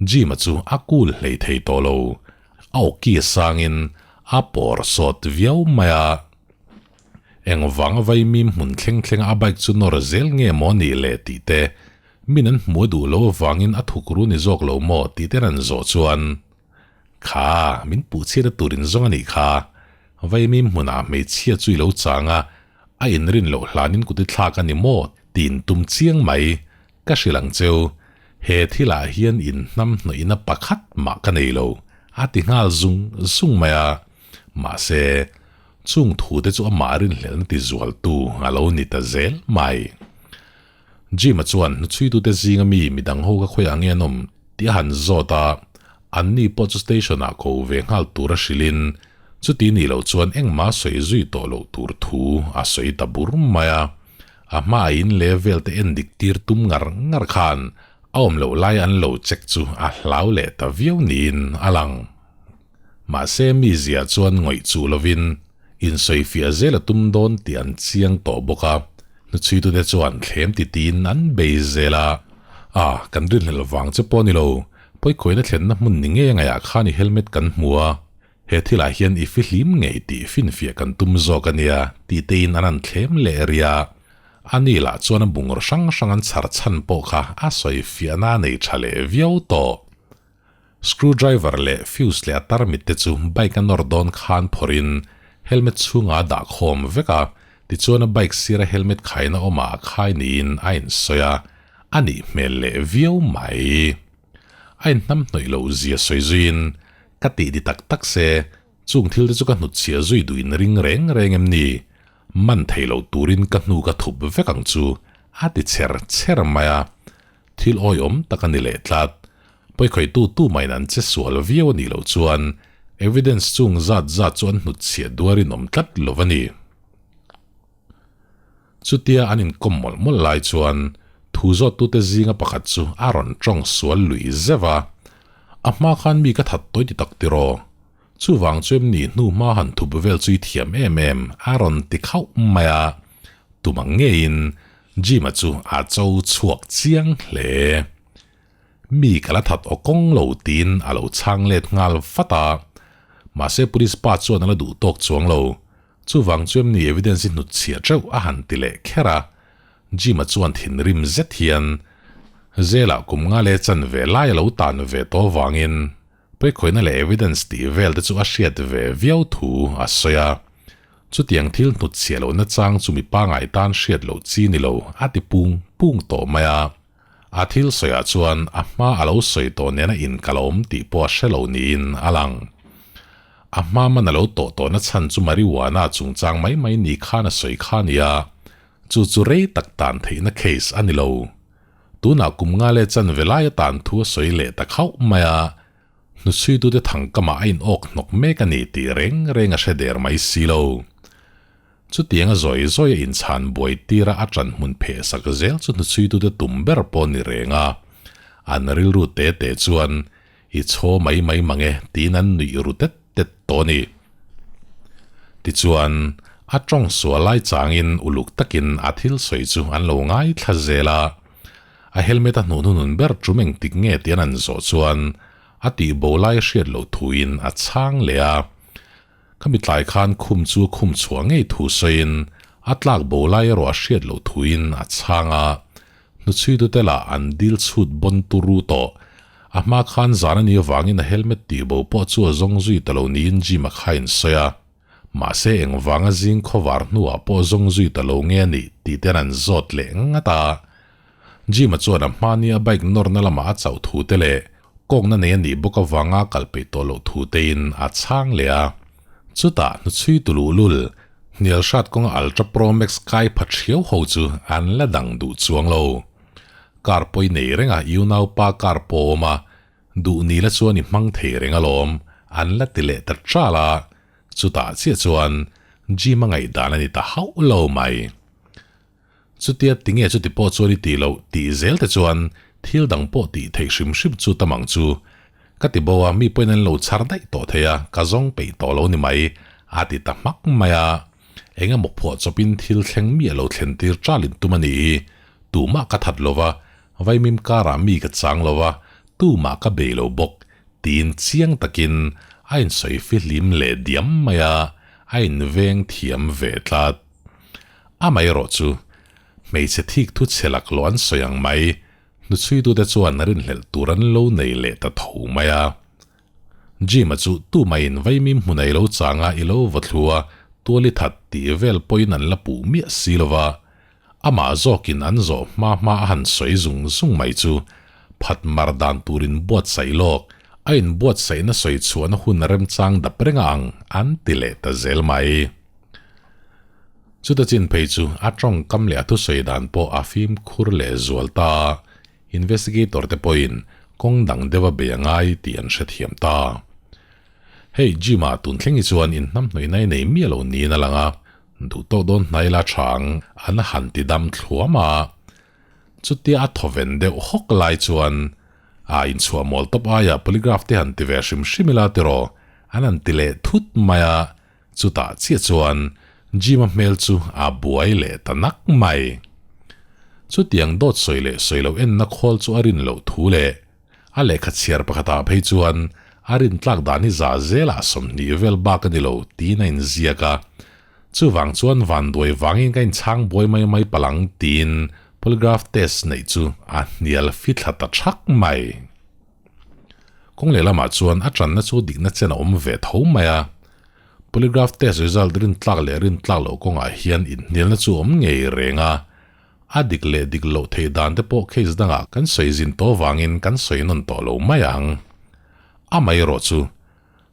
Jim-a chu a kul hlei thei tawh lo, a awki a sangin a pawr sawt viau mai a. Engvanga vaimim hmun thleng thlenga a bike chu nawr zel nge maw nih le tih te, min an hmu a duh lo avangin a thuk ru ni zawk lo maw tih te rawn zawh chuan, Kha, min puh chhiat a tur in zawng a nih kha. Vaimim hmunah hmeichhia chu i lo chang a, a inrin loh hlanin kut i thlak a ni maw tih in tum chiang mai. Ka hrilh ang cheu, he thilah hian in hnam hnawihna pakhat mah ka nei lo, a ti nghal zung zung mai a. Mahse, chung thute chu amah rinhlelhna ti zualtu a lo ni ta zel mai. Jim-a chuan hnuchhuitute zinga mi midang ho ka khawiah nge an awm tih a han zawt a, anni pawh chu station-ah ko ve nghal tur a hrilhin chuti nih loh chuan engmah sawi zui tawh loh tur thu a sawi ta bur mai a. A hma a in leh vel te en dik tir tum ngar ngar khan a awm loh lai an lo check chu a hlau leh ta viau niin a lang. Mahse mi zia chuan ngawih chuh lovin insawifiah zel a tum dawn tih an chiang tawh bawk a, hnuchhuitute chuan thlem ti tiin an bei zel a. A, kan rinhlelh vang che pawh a ni lo, pawikawina thlenna hmun ni ngei angaiah khan i helmet kan hmu a, he thilah hian i fihlim ngei tih finfiah kan tum zawk a nia tih tein an han thlem leh rih a. Ani lah chuan a bungraw hrang hrang an chhar chhan pawh kha a sawifiahna a nei tha leh viau tawh. Screwdriver leh fuse leh a tarmit te chu bike a nawr dawn khan phawrhin helmet chhungah a dah khawm vek a, tichuan a bike sira helmet khaina awmah a khai niin a insawi a, a nih hmel leh viau mai. A inhnamhnawih loh zia sawi zuiin, Ka tih ti tak tak se, chung thil te chu ka hnutchhiah zui duh in ring reng reng em ni? Man thei lo turin ka hnu ka thup vek ang chu, a ti cher cher mai a. Thil awihawm tak a ni leh tlat. Pawikhawihtu tumahin an che sual viau a nih loh chuan evidence chung zat zat chu an hnutchhiah duar inawm tlat lo a ni. Chutia an inkawm mawlh mawlh lai chuan thu zawttute zinga pakhat chu a rawn tawng sual lui zeuh a, A hma khan mi ka that tawi ti tak tiraw? Chuvang chu em ni hnu hma han thup vel chu i thiam em em a rawn ti khauh mai a, tumang ngeiin Jim-a chu a cho chhuak chiang hle. Mi ka la that aw kawng lo tiin a lo chhang let nghal vat a, mahse police pa chuan a la duh tawk chuang lo. Chuvang chu em ni evidence i hnutchhiah teuh a han ti leh kher a, Jim-a chuan thinrim zet hian Zela kum nga leh chanve lai a lo tan ve tawh vangin Pawikhawihna leh evidence tih vel te chu a hriat ve viau thu a sawi a. Chutiang thil hnutchhiah lohna chang chu mi pangai tan hriat loh chi ni lo a ti pung pung tawh mai a. A thil sawiah chuan a hma a lo sawi tawh nena inkal a awm tih pawh a hre lo niin a lang. A hma man a lo tawh tawhna chhan chu marijuana chungchang mai mai ni khan a sawi kha a ni a, chu chu rei tak tan theihna case a ni lo. Tunah kum nga leh chanve lai atan thu a sawi leh ta khauh mai a, hnuchhuitute thangkamah a inawk hnawk mek a ni tih reng reng a hre der mai si lo. Chutianga zawi zawi a inchhan buai tira a ṭan hmun pheh sak zel chu hnuchhuitute tum ber pawh ni reng a, an rilru te te chuan i chhaw mai mai mang e tiin an nuih ru tet tet tawh a ni. Tichuan, a tawng sual lai changin uluk takin a thil sawi chu an lo ngaithla zel a. A helmet a hnuh hnunun ber tum engtik nge tih an an zawh chuan a tih bo lai hriat loh thuin a chhang leh a. Khami tlai khan khum chu a khum chhuah ngei thu sawiin a tlak bo lai erawh a hriat loh thuin a chhang a. Hnuchhuitute lah an dil chhut bawn turu tawh. A hma khan zan a nih avangin a helmet tihbo pawh chu a zawng zui ta lo niin Jim-a kha a insawi a. Mahse engvanga zing khawvar hnuah pawh zawng zui ta lo nge a nih tih ten an zawt leh ngat a. Jim-a chuan a hmani a bike nawrna lamah a chauh thu te leh kawkna nei a nih bawk avanga kal peih tawh loh thu tein a chhang leh a. Chutah hnuchhui tu luhlul, hnial hrat kawnga Ultra Pro Max kai pha thiau ho chu an la dang duh chuang lo. Car pawi nei renga unaupa car pawh awm a, duh ni la chuan i hmang thei reng alawm, an la ti leh ta ṭal a. Chutah chiah chuan Jim-a ngaihdan a ni ta hauh lo mai. Chutia tinge chuti pawh chuan i tih loh tih zel te chuan thil dang pawh tih theih hrim hrim chu tam ang chu. Ka ti bo a, mi pawhin an lo chhar daih tawh thei a, ka zawng peih tawh lo ni mai, a ti ta hmak mai a. Eng emaw phuah chawpin thil thleng mi a lo thlen tir ṭalin tum a nih hi. Tumah ka that lo va, vaimim karah mi ka chang lo va, tumah ka bei lo bawk, tiin chiang takin a insawi fihlim leh diam mai a, a inveng thiam ve tlat. Amaherawh chu, hmeichhe thik thu chhe laklawh an sawi ang mai, hnuchhuitute chuan rinhlelh tur an lo nei leh ta tho mai a. Jim-a chu tumaiin vaimim hmun a i lo chang a, i lo vaw thlu a, tual i that tih vel pawhin an la puh miah si lo va. Amah zawkin an zawh hma hma a han sawi zung zung mai chu, phat mar dan turin buatsaih lawk, a inbuatsaihna sawi chhuahna hun remchang dap reng a ang an ti leh ta zel mai. Chuta chin phei chu a tawngkam leh a thusawi dan pawh a fimkhur leh zual ta a, investigator te pawhin kawng dang deuh a bei a ngai tih an hrethiam ta. Hei gym ah tun thleng hi chuan inhnamhnawihna i nei miah lo niin a lang a, duh tawk dawn hnai la tha ang an han ti dam thluam a. Chutia a thawven deuh hawk lai chuan a inchhuah mawl tawp aia polygraph te han ti ve hrim hrim ila tiraw an han ti leh thut mai a. Chutah chiah chuan Jim-a hmel chu a buai leh ta nak mai. Chutiang dawt sawi leh sawi loh enna khawl chu a rin loh thu leh a lehkha chhiar pakhatah phei chuan a rin tlak dan hi za zelah 20 vel bak a ni lo tiin a inziak a. Chuvang chuan vanduai vangin ka inchhang buai mai mai palang tiin polygraph test neih chu a hnial fithla ta thak mai. Kawng lehlamah chuan a tanna chu dikna chen a awm ve tho mai a. Polygraph test result rin tlak leh rin tlak loh kawngah hian inhnialna chu awm ngei reng a. A dik leh dik loh theih dan te pawh case dangah kan sawi zin tawh vangin kan sawi nawn tawh lo mai ang. Amaherawh chu,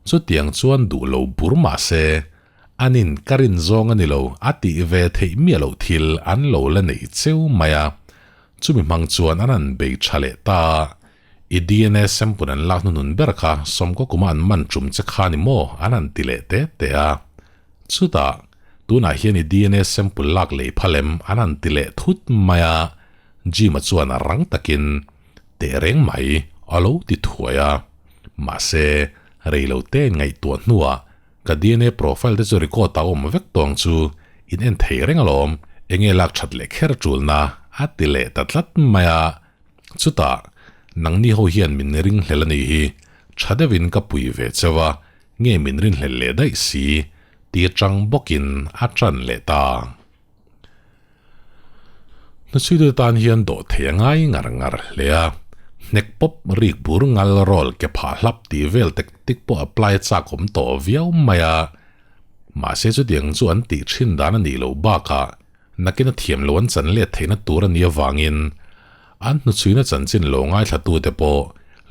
chutiang chuan duh lo bur mah se, anin ka rin zawng a ni lo a tih ve theih miah loh thil an lo la neih cheu mai a. Chumi hmang chuan an han bei tha leh ta a. I DNA sample an lak hnunun ber kha sawmkaw kuma an man tum che kha ni maw an han ti leh te te a. Chutah, tunah hian i DNA sample lak lei pha lem an han ti leh thut mai a, Jim-a chuan a rang takin, Teh reng mai, a lo ti thuai a. Mahse, rei lo te ngaihtuah hnuah ka DNA profile te chu record a awm vek tawng chu in en thei reng alawm, enge lak that leh kher tulna a ti leh ta tlat mai a. Chutah, nangni ho hian min ringhlel a nih hi, tha deuhin ka pui ve cheu a, nge min rinhlel leh daih si, ti chang bawkin a tan leh ta. Hnuchhuitute tan hian dawh thei a ngai ngar ngar hle a, hnek pawp rik bur ngal rawl ke phah hlap tih vel tek tik pawh apply a chak awm tawh viau mai a. Mahse chutiang chu an tih thin dan a nih loh bakah, Nakin a thiam lo an chan let theihna tur a nih avangin an hnuchhuina chanchin lo ngaithlatute pawh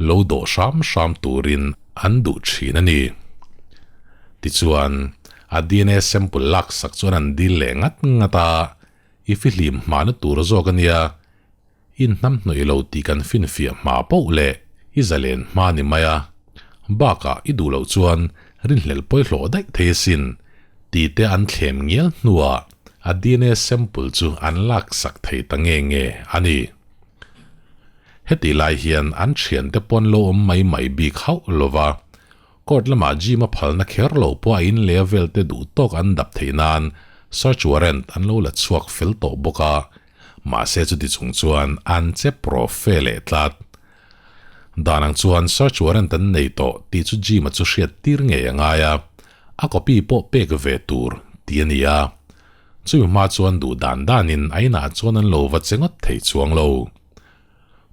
lo dawh hram hram turin an duh thin a ni. Tichuan, a DNA sample laksak chuan an dil leh ngat ngat a, i fihlim hmahna tur zawk a nia, I hnamhnawih lo tih kan finfiah hma poh leh i zalen hma ni mai a, bakah i duh loh chuan rinhlelh pawi hlawh daih thei asin tih te an thlem ngial hnuah a DNA sample chu an laksak thei ta nge nge a ni. Hetih lai hian an thiante pawn lo awm mai mai bik hauh lova, court lamah gym a phalna kher lo pawh a in leh a vel te duh tawk an dap theih nan search warrant an lo la chhuak fel tawh bawk a, Mahse chuti chung chuan an che profe leh tlat. Dan ang chuan search warrant an nei tawh tih chu Jim-a chu hriat tir ngei a ngai a, a copy pawh pek ve tur tih a ni a. Chumi hma chuan duh dan danin a inah chuan an lo va che ngawt thei chuang lo.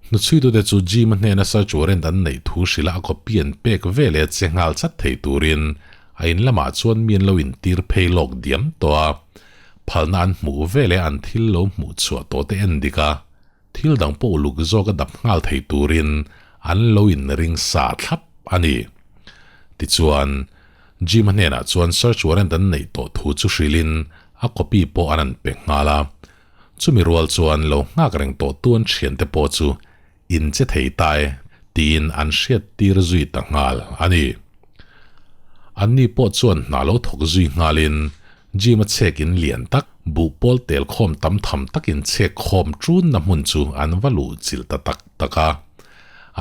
Hnuchhuitute chu Jim-a hnena search warrant an neih thu hrilha a copy an pek veleh che nghal chat thei turin a in lamah chuan mi an lo intir phei lawk diam tawh a. Phalna an hmuh veleh an thil lo hmuh chhuah tawh te en dik a, thil dang pawh uluk zawk a dap nghal thei turin an lo inring sa thlap a ni. Tichuan, Jim-a hnenah chuan search warrant an neih tawh thu chu hrilhin a copy pawh an an pe nghal a. Chumi rual chuan lo nghak reng tawh tu an thiante pawh chu in che thei ta e tiin an hriat tir zui ta nghal a ni. Anni pawh chuan hna lo thawk zui nghalin gym-a chhek in lian tak, buh pawl tel khawm tam tham takin chhek khawm ṭunna hmun chu an va luh chilh ta tak tak a.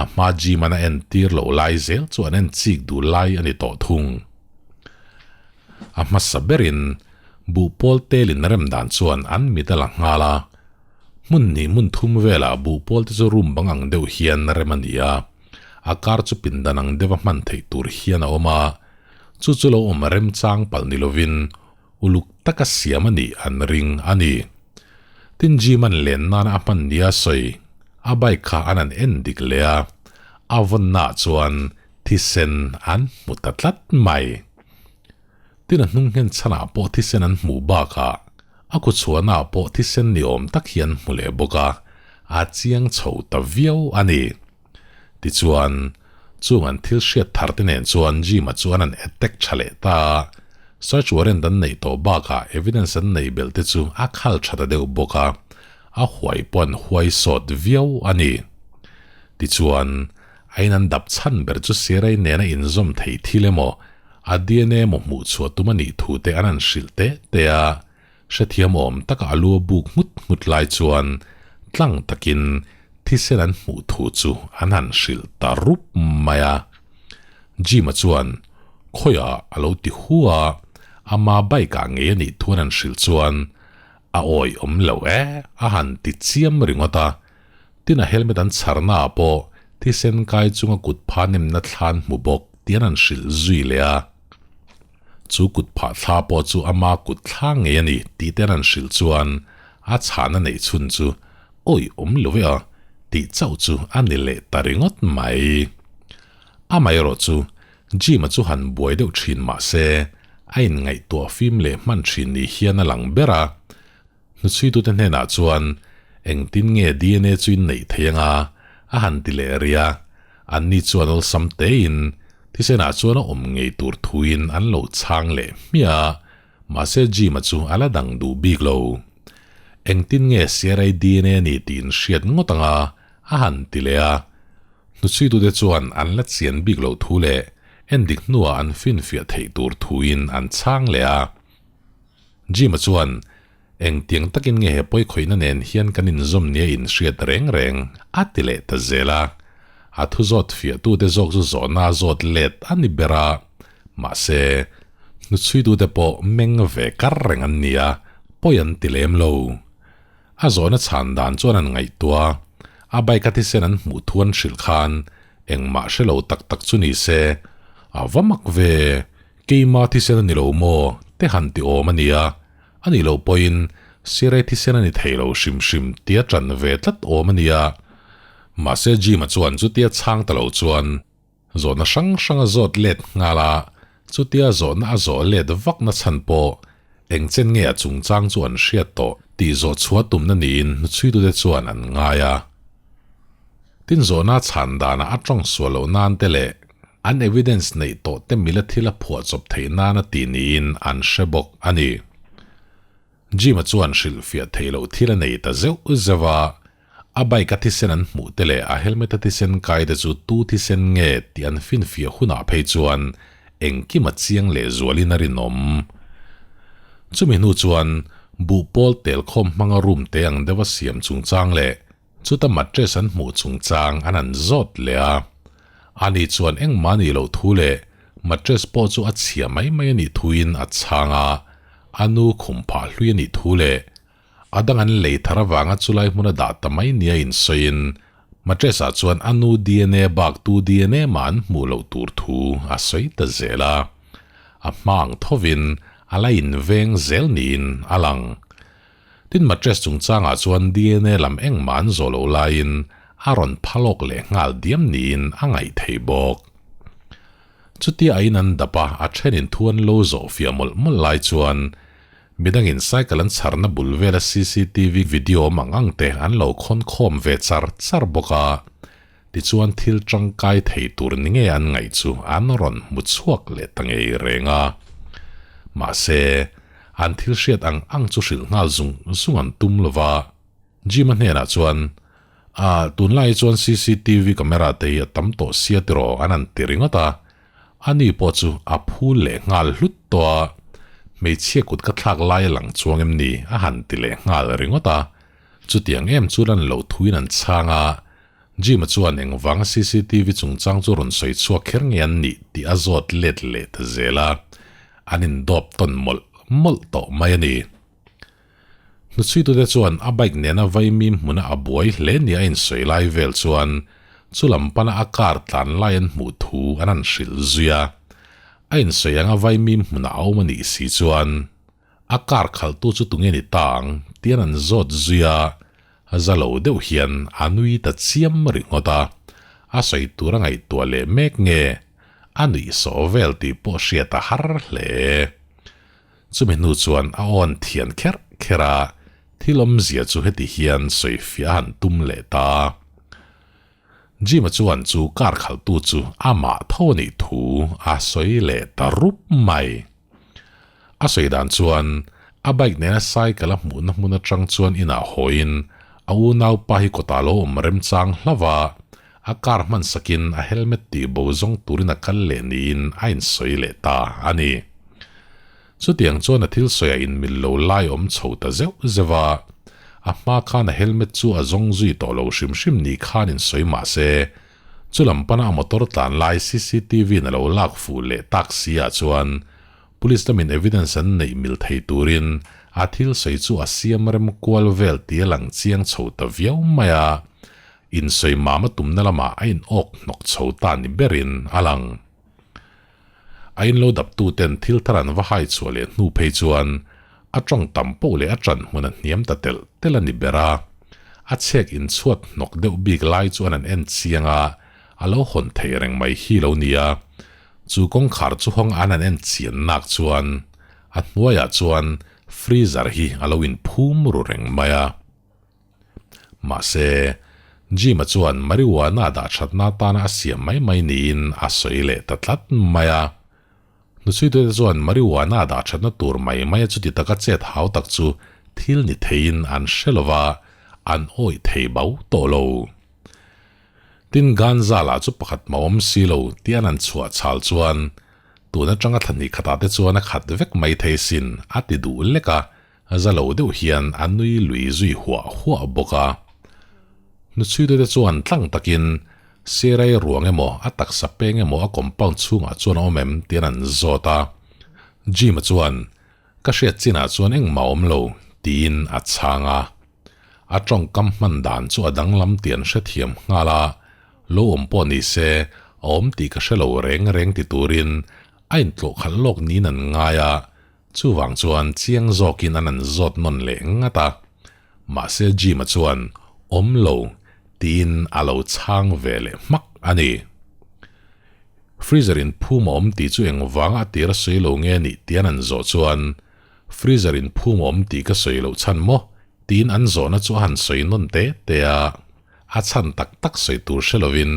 A hma gym-an a entir loh lai zel chu an en chik duh lai a ni tawh thung. A hmasa berin buh pawl telin rem dan chuan an mit a la nghal a, hmun hnih hmun thum velah buh pawl te chu room bang ang deuh hian rem a ni a, a kar chu pindan ang deuha hman theih tur hian a awm a, chu chu lo awm remchang palh ni lovin uluk taka siam a nih an ring a ni. Tin Jim an len nana a hman nia sawi a bike kha an han en dik leh a, a vawnnaah chuan thisen an hmu ta tlat mai. Tin a hnung nghen chhanah pawh thisen an hmuh bakah a ku chhuahnaah pawh thisen ni awm tak hi an hmu leh bawk a, a chiang chho ta viau a ni. Tichuan, chung an thil hriat thar te nen chuan Jim-a chuan an attack tha leh ta a, search warrant an neih tawh bakah evidence an neih belh te chu a khal tha ta deuh bawk a, a huai pawh an huai sawt viau a ni. Tichuan, a in an dap chhan ber chu Sirai nena inzawm thei thil emaw, A DNA emaw hmuh chhuah tum a nih thu te an han hrilh teh teh a, hrethiam awm taka a lu a buk nghut nghut lai chuan tlang takin thisen an hmuh thu chu an han hrilh ta rup mai a. Jim-a chuan khawiah a lo ti hu a, ama bike ah ngei a nih thu an han hrilh chuan a awi awm lo e a han ti chiam ringawt a, Tin a helmet an chharna ah pawh thisen kai chunga kut phah nemna thla an hmu bawk tih an han hrilh zui leh a. Chu kut phah thla pawh chu ama kut thla ngei a ni tih te an han hrilh chuan a chhahna neih chhun chu awi awm lo e a tih chauh chu a ni leh ta ringawt mai. Amaherawh chu Jim-a chu han buai deuh thin mah se a inngaihtuah fim leh hman thin ni hian a lang ber a. Hnuchhuitute hnenah chuan, Engtin nge DNA chu in neih thei anga? a han ti leh rih a. Anni chuan awlsam tein, Thisenah chuan a awm ngei tur thuin an lo chhang leh hmiah a, mahse Jim-a chu a la dang duh bik lo. Engtin nge CRA DNA a ni tih in hriat ngawt anga? a han ti leh a. Hnuchhuitute chuan an la chian bik loh thu leh endik hnuah an finfiah theih tur thuin an chhang leh a. Jim-a chuan, Engtiang takin nge he pawikhawihna nen hian kan inzawm nia inhriat reng reng? a ti leh ta zel a. A thu zawt fiahtute zawk chu zawhna a zawt let a ni ber a. Mahse, hnuchhuitute pawh meng ve kar reng an ni a, pawi an ti lem lo. A zawhna chhan dan chuan an ngaihtuah a, a bike a thisen an hmuh thu an hrilh khan engmah hre lo tak tak chu ni se, a va mak ve! Keima thisen a ni lo maw? te han ti awm a nia, a nih loh pawhin Sirei thisen a ni thei lo hrim hrim tia ṭan ve tlat awm a nia. Mahse Jim-a chuan chutia chhang ta lo chuan zawhna hrang hrang a zawt let nghal a, chutia zawhna a zawh let vakna chhan pawh eng chen nge a chungchang chu an hriat tawh tih zawh chhuah tumna niin hnuchhuitute chuan an ngai a. Tin zawhna chhan danah a tawng sual loh nan te leh An evidence neih tawh te mila thil a phuahchawp theih nana ti niin an hre bawk a ni. Jim-a chuan hrilhfiah theih loh thil a nei ta zeuh zeuh a, a bike a thisen an hmuh te leh a helmet a thisen kai te chu tu thisen nge tih an finfiah hunah phei chuan engkim a chiang leh zualin a rinawm. Chumi hnu chuan buh pawl tel khawm hmanga room te ang deuha siam chungchang leh Chuta mattress an hmuh chungchang an han zawt leh a, ani chuan engmah nih loh thu leh mattress pawh chu a chhia mai mai a nih thuin a chhang a, a nu khum phah hlui a nih thu leh a dang an lei thar avanga chulai hmuna dah ta mai nia insawiin mattress ah chuan a nu DNA bak tu DNA mah an hmuh loh tur thu a sawi ta zel a, a hma ang thovin a la inveng zel niin a lang. Tin mattress chungchangah chuan DNA lam engmah an zawh loh laiin a rawn phalawk leh nghal diam niin a ngaih theih bawk. Chutia a in an dap a, a thenin thu an lo zawh fiah mawlh mawlh lai chuan midangin cycle an chharna bul vela cctv video awm ang ang te an lo khawn khawm ve char char bawk a, tichuan thil tangkai thei tur ni nge an ngaih chu an rawn hmu chhuak leh ta ngei reng a. Mahse, an thil hriat ang ang chu hrilh nghal zung zung an tum lo va. Jim-a hnenah chuan, A, tunlai chuan cctv camera te hi a tam tawh sia tiraw an han ti ringawt a. Ani pawh chu a phul leh nghal hlut tawh a, hmeichhia kut ka thlak lai a lang chuang em ni a han ti leh nghal ringawt a. Chutiang em chu lan loh thuin an chhang a, Jim-a chuan engvanga cctv chungchang chu rawn sawi chhuak kher nge an nih tih a zawt let leh ta zel a, an indawp tawn mawlh mawlh tawh mai a ni. Hnuchhuitute chuan a bike nena vaimim hmuna a buai hle nia a insawi lai vel chuan chu lam pana a car tlan lai an hmuh thu an han hrilh zui a. A insawi anga vaimim hmuna a awm a nih si chuan a car khalhtu chu tunge ni ta ang tian an zawt zui a, za lo deuh hian a nui ta chiam ringawt a, a sawi tur a ngaihtuah leh mek nge a nuih sawh vel tih pawh hriat a har hle. Chumi hnu chuan a awn thian kherh kherh a, thil awmzia chu heti hian sawifiah a han tum leh ta. Jim-a chuan chu car khalhtu chu amah tho a nih thu a sawi leh ta rup mai. A sawi dan chuan a bike nena cycle a hmuhna hmun atang chuan inah hawiin a unaupa hi kawtah lo awm remchang hlauh a, a car hman sakin a helmet tih bo zawng turin a kal leh niin a insawi leh ta a ni. Chutiang chuan a thil sawi a inmil lo lai awm chho ta zeuh zeuh a, a hma khan a helmet chu a zawng zui tawh lo hrim hrim ni khan insawi mah se, chu lam pana a motor tlan lai cctv in a lo lak fuh leh tak si ah chuan Police lamin evidence an neih mil thei turin a thil sawi chu a siam rem kual vel tih a lang chiang chho ta viau mai a, insawi mam a tumna lamah a in awk hnawk chho ta ni berin a lang. A in lo daptu ten thil thar an va hai chhuah leh hnu phei chuan a tawng tam poh leh a ṭan hmun a hniam ta telh telh a ni ber a, a chhek inchhuat hnawk deuh bik lai chu an an en chiang a, a lo hawn thei reng mai hi lo nia. Chu kawngkhar chu hawng an an en chian nak chuan a hnuaiah chuan freezer hi a lo inphum ru reng mai a. Mahse, Jim-a chuan marijuana dah thatna atana a siam mai mai niin a sawi leh ta tlat mai a. Hnuchhuitute chuan marijuana dah thatna tur mai maia chuti taka chet hau tak chu thil ni theiin an hre lo va, an awih thei bau tawh lo. Tin, ganja lah chu pakhat mah awm si lo tih an han chhuah chhal chuan tun atanga thla hnih khatah te chuan a khat vek mai thei sin a ti duh lek a, Za lo deuh hian a nui lui zui huah huah bawk a. Hnuchhuitute chuan tlang takin Sirai ruang emaw a taksa peng emaw a compound chhungah chuan a awm em tiin an zawt a. Jim-a chuan, Ka hriat chinah chuan engmah a awm lo, tiin a chhang a. A tawngkam hman dan chu a danglam tih an hrethiam nghal a, lo awm pawh ni se a awm tih ka hre lo reng reng ti turin a intlawh khalh lawk niin an ngai a, Chuvang chuan chiang zawkin an an zawt nawn leh ngat a, mahse Jim-a chuan awm lo tiin a lo chhang ve leh hmak a ni. Freezer in phum a awm tih chu engvanga a tir a sawi lo nge nih tih an an zawh chuan Freezer in phum a awm tih ka sawi loh chhan maw? tiin an zawhna chu a han sawi nawn te te a, a chhan tak tak sawi tur hre lovin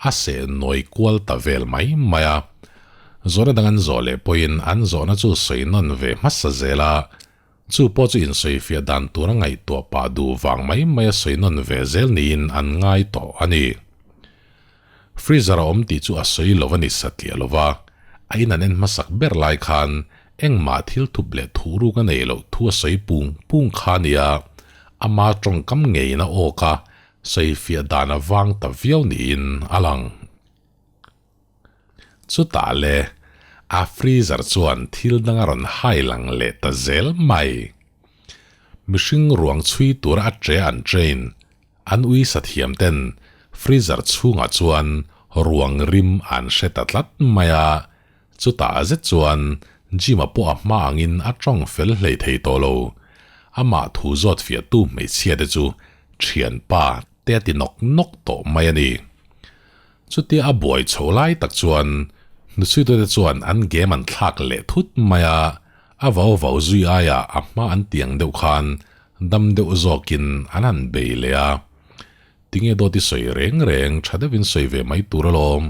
a seh nawi kual ta vel mai mai a. Zawhna dang an zawh leh pawhin an zawhna chu sawi nawn ve hmasa zel a, chu pawh chu insawifiah dan tura ngaihtuah pah duh vang mai mai a sawi nawn ve zel niin an ngai tawh a ni. Freezer a awm tih chu a sawi lo a ni satliah lo va, a in an en hmasak ber lai khan engmah thil thup leh thuh ruk a nei loh thu a sawi pung pung kha a nia, ama tawngkam ngeiin a awk a, sawifiah dan a vang ta viau niin a lang. Chutah le, a freezer chuan thil dang a rawn hai lang leh ta zel mai. Mihring ruang chhui tura a che an train An ui sathiam ten freezer chhungah chuan ruang rim an hre ta tlat mai a, chutah zet chuan Jim-a pawh a hma angin a tawng fel hlei thei tawh lo. Amah thu zawt fiahtu hmeichhia te chu thianpa Te a ti nawk nawk tawh mai a ni. Chutia a buai chho lai tak chuan hnuchhuitute chuan an game an thlak leh thut mai a, a vau vau zui aia a hma an tiang deuh khan dam deuh zawkin an han bei leh a. Tinge dawt i sawi reng reng tha deuhin sawi ve mai tur alawm,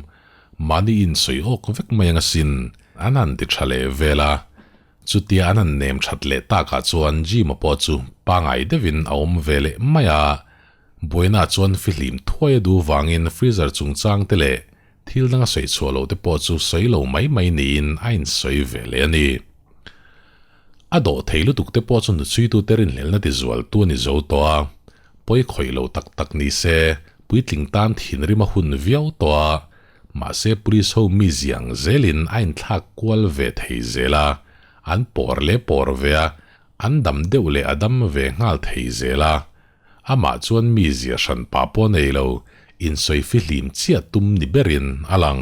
mahni insawi awk vek mai ang asin an han ti tha leh vel a. Chutia an han nem that leh takah chuan Jim-a pawh chu pangai deuhin a awm ve leh mai a, buaina chuan fihlim thuai a duh vangin freezer chungchang te leh thil danga sawi chhuah loh te pawh chu sawi lo mai mai niin a insawi ve leh a ni. A dawh thei lutuk te pawh chu hnuchhuitute rinhlelna tizualtu a ni zo tawh a, pawi khawih lo tak tak ni se puitling tan thinrim a hun viau tawh a, Mahse police ho mi ziang zelin a inthlak kual ve thei zel a, an pawr leh pawr ve a, an dam deuh leh a dam ve nghal thei zel a. Amah chuan mi zia hran pah pawh nei lo, insawi fihlim chiah tum ni berin a lang.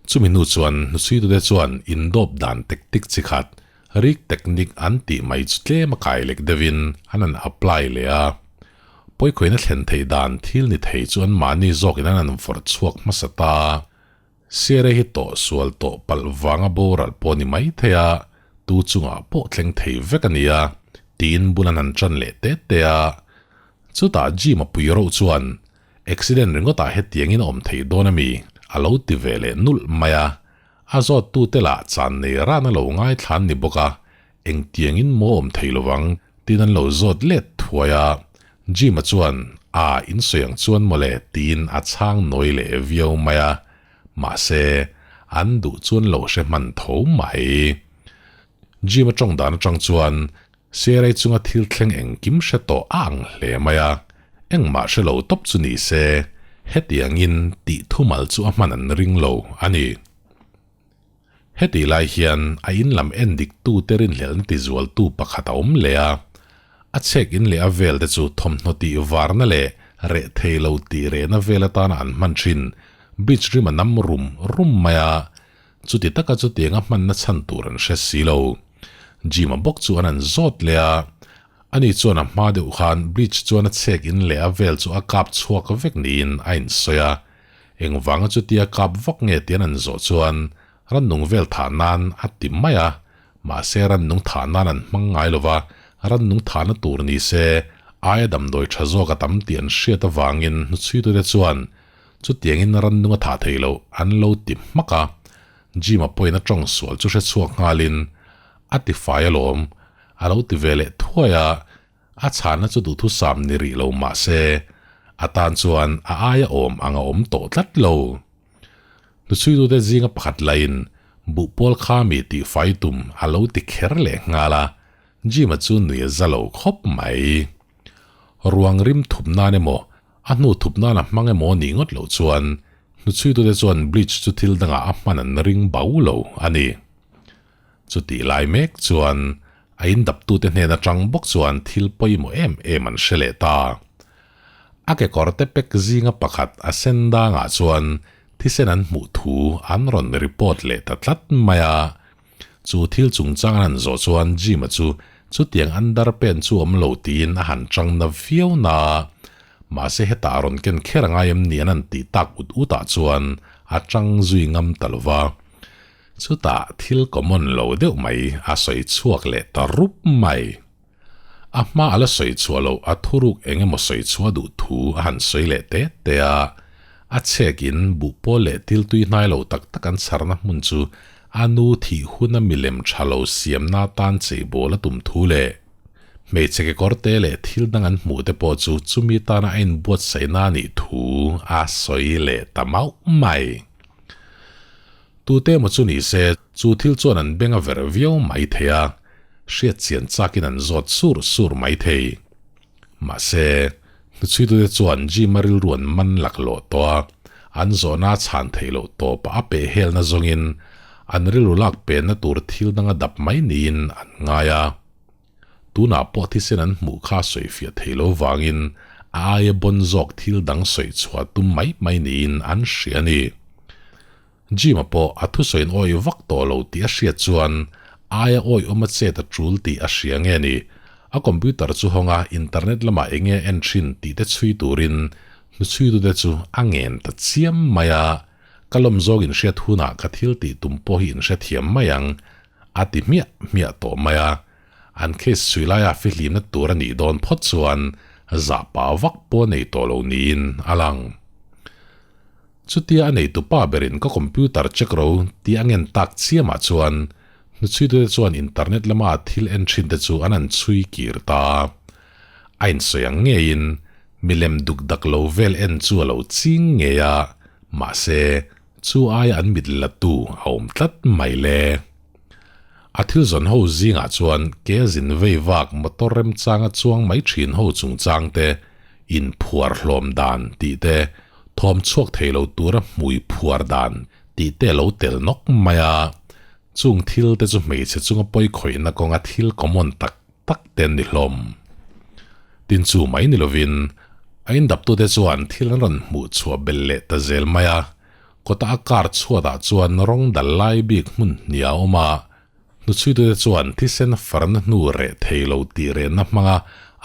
Chumi hnu chuan hnuchhuitute chuan indawp dan tactic chi khat, rig technique an tih mai chu tlem a kai lek deuhin an han apply leh a. Pawikhawina thlen theih dan thil ni thei chu anmahni zawkin an han vawrh chhuak hmasa ta. Sere hi tawh sual tawh palh vanga boral pawh ni mai thei a, tu chungah pawh thleng thei vek a ni a, tiin bul an han tan leh te te a. Chutah Jim a pui roh chuan, Accident ringawtah hetiangin a awm theih dawn a mi? a lo ti ve leh nulh mai a. A zawttute lah chan nei ran a lo ngaithla an ni bawk a, Engtiangin maw awm thei lovang tiin an lo zawt let thuai a, Jim-a chuan a insawi ang chuan mawle tiin a chhang nawi leh viau mai a, mahse an duh chuan lo hre hman tho mai. Jim-a tawng dan atang chuan Sierra-i chunga thil thleng engkim hre tawh a ang hle mai a, engmah hre lo tawp chu ni se hetiangin tih thumal chu a hman an ring lo a ni. Hetih lai hian a in lam en dik tu te rinhlelhna tizualtu pakhat a awm leh a, a chhek in leh a vel te chu thawmhnaw tih varna leh reh thei lo tih rehna vel atana an hman thin beach rim a nam rum rum mai a, chuti taka chutianga hmanna chhan tur an hre si lo. Jim-a bawk chu an han zawt leh a, ani chuan a hma deuh khan beach chuan a chhek in leh a vel chu a kap chhuak vek niin a insawi a, Engvanga chutia kap vak nge tian an zawh chuan rannung vel thah nan a ti mai a, mahse rannung thah nan an hmang ngai lo va, rannung thahna tur ni se aia damdawi tha zawk a tam tih an hriat avangin hnuchhuitute chuan chutiangin rannung a thah theih loh an lo ti hmak a, Jim-a pawhin a tawng sual chu hre chhuak nghalin a ti fai alawm a lo ti ve leh thuai a. A chhana chu duhthusam ni rih lo mah se, a tan chuan a aia awm ang a awm tawh tlat lo. Hnuchhuitute zinga pakhat lahin buhpawl kha mi tihfai tum a lo ti kher leh nghal a, Jim-a chu nui a za lo khawp mai. Ruang rim thup nan emaw, a hnu thup nan a hmang emaw nih ngawt loh chuan hnuchhuitute chuan bleach chu thil dangah a hman an ring bau lo a ni. Chutih lai mek chuan a indaptute hnen atang bawk chuan thil pawimawh em em an hre leh ta. A kekawrte pek zinga pakhat a sen dangah chuan thisen an hmuh thu an rawn report leh ta tlat mai a. Chu thil chungchang an han zawh chuan Jim-a chu chutiang underpant chu awm lo tiin a han chang na viau na a, mahse hetah a rawn ken kher angai em ni an han tih tak ut utah chuan a chang zui ngam ta lo va. Chutah thil common lo deuh mai a sawi chhuak leh ta rup mai. A hma a la sawi chhuah loh a thuruk eng emaw sawi chhuah duh thu a han sawi leh te te a, a chhek in buh pawl leh thil tui hnai lo tak tak an chharna hmun chu a nu thih huna milem tha lo siamna atan cheibawl a tum thu leh hmeichhe kekawr te leh thil dang an hmuh te pawh chu chumi tana a inbuatsaihna a nih thu a sawi leh ta mauh mai. Tute emaw chu ni se, chu thil chuan an beng a ver viau mai thei a, hriat chian chakin an zawt sur sur mai thei. Mahse, hnuchhuitute chuan Jim-a rilru an man laklawh tawh a, an zawhna a chhan theih loh tawpah a pehhelna zawngin an rilru lak penna tur thil dang a dap mai niin an ngai a. Tunah pawh thisen an hmuh kha sawifiah thei lo vangin a aia bawn zawk thil dang sawi chhuah tum mai mai niin an hria a ni. Jim-a pawh a thusawiin awih vak tawh lo tih a hriat chuan aia awih awm a chet a tul tih a hria nge ni? A computer chu hawng a, internet lamah eng nge en thin tih te chhui turin hnuchhuitute chu a ngen ta chiam mai a, Ka lawm zawk inhriat hunah ka thil tih tum pawh hi inhrethiam mai ang, a ti hmiah hmiah tawh mai a. An case chhui laia fihlimna tur a nih dawn phawt chuan zah pah vak pawh a nei tawh lo niin a lang. Chutia a neitu pa berin ka computer check ro tih a ngen tak chiamah chuan hnuchhuitute chuan internet lama thil en thin te chu an han chhui kir ta. A insawi ang ngeiin milem duk dak lo vel en chu a lo ching ngei a, mahse chu aia an mit latu a awm tlat mai le. A thil zawn ho zingah chuan ke a zin vei vak motor remchanga chuang mai thin ho chungchang te, inphuar hlawm dan tih te, thawm chhuak thei lo tura hmui phuar dan tih te a lo tel nawk mai a. Chung thil te chu hmeichhe chunga pawi khawihna kawnga thil common tak tak te an ni hlawm. Tin chu mai ni lovin a indaptute chuan thil an rawn hmuh chhuah belh leh ta zel mai a. Kawta a car chhuatah chuan rawng dal lai bik hmun hnih a awm a, hnuchhuitute chuan thisen farna hnu reh thei lo tih rehna hmanga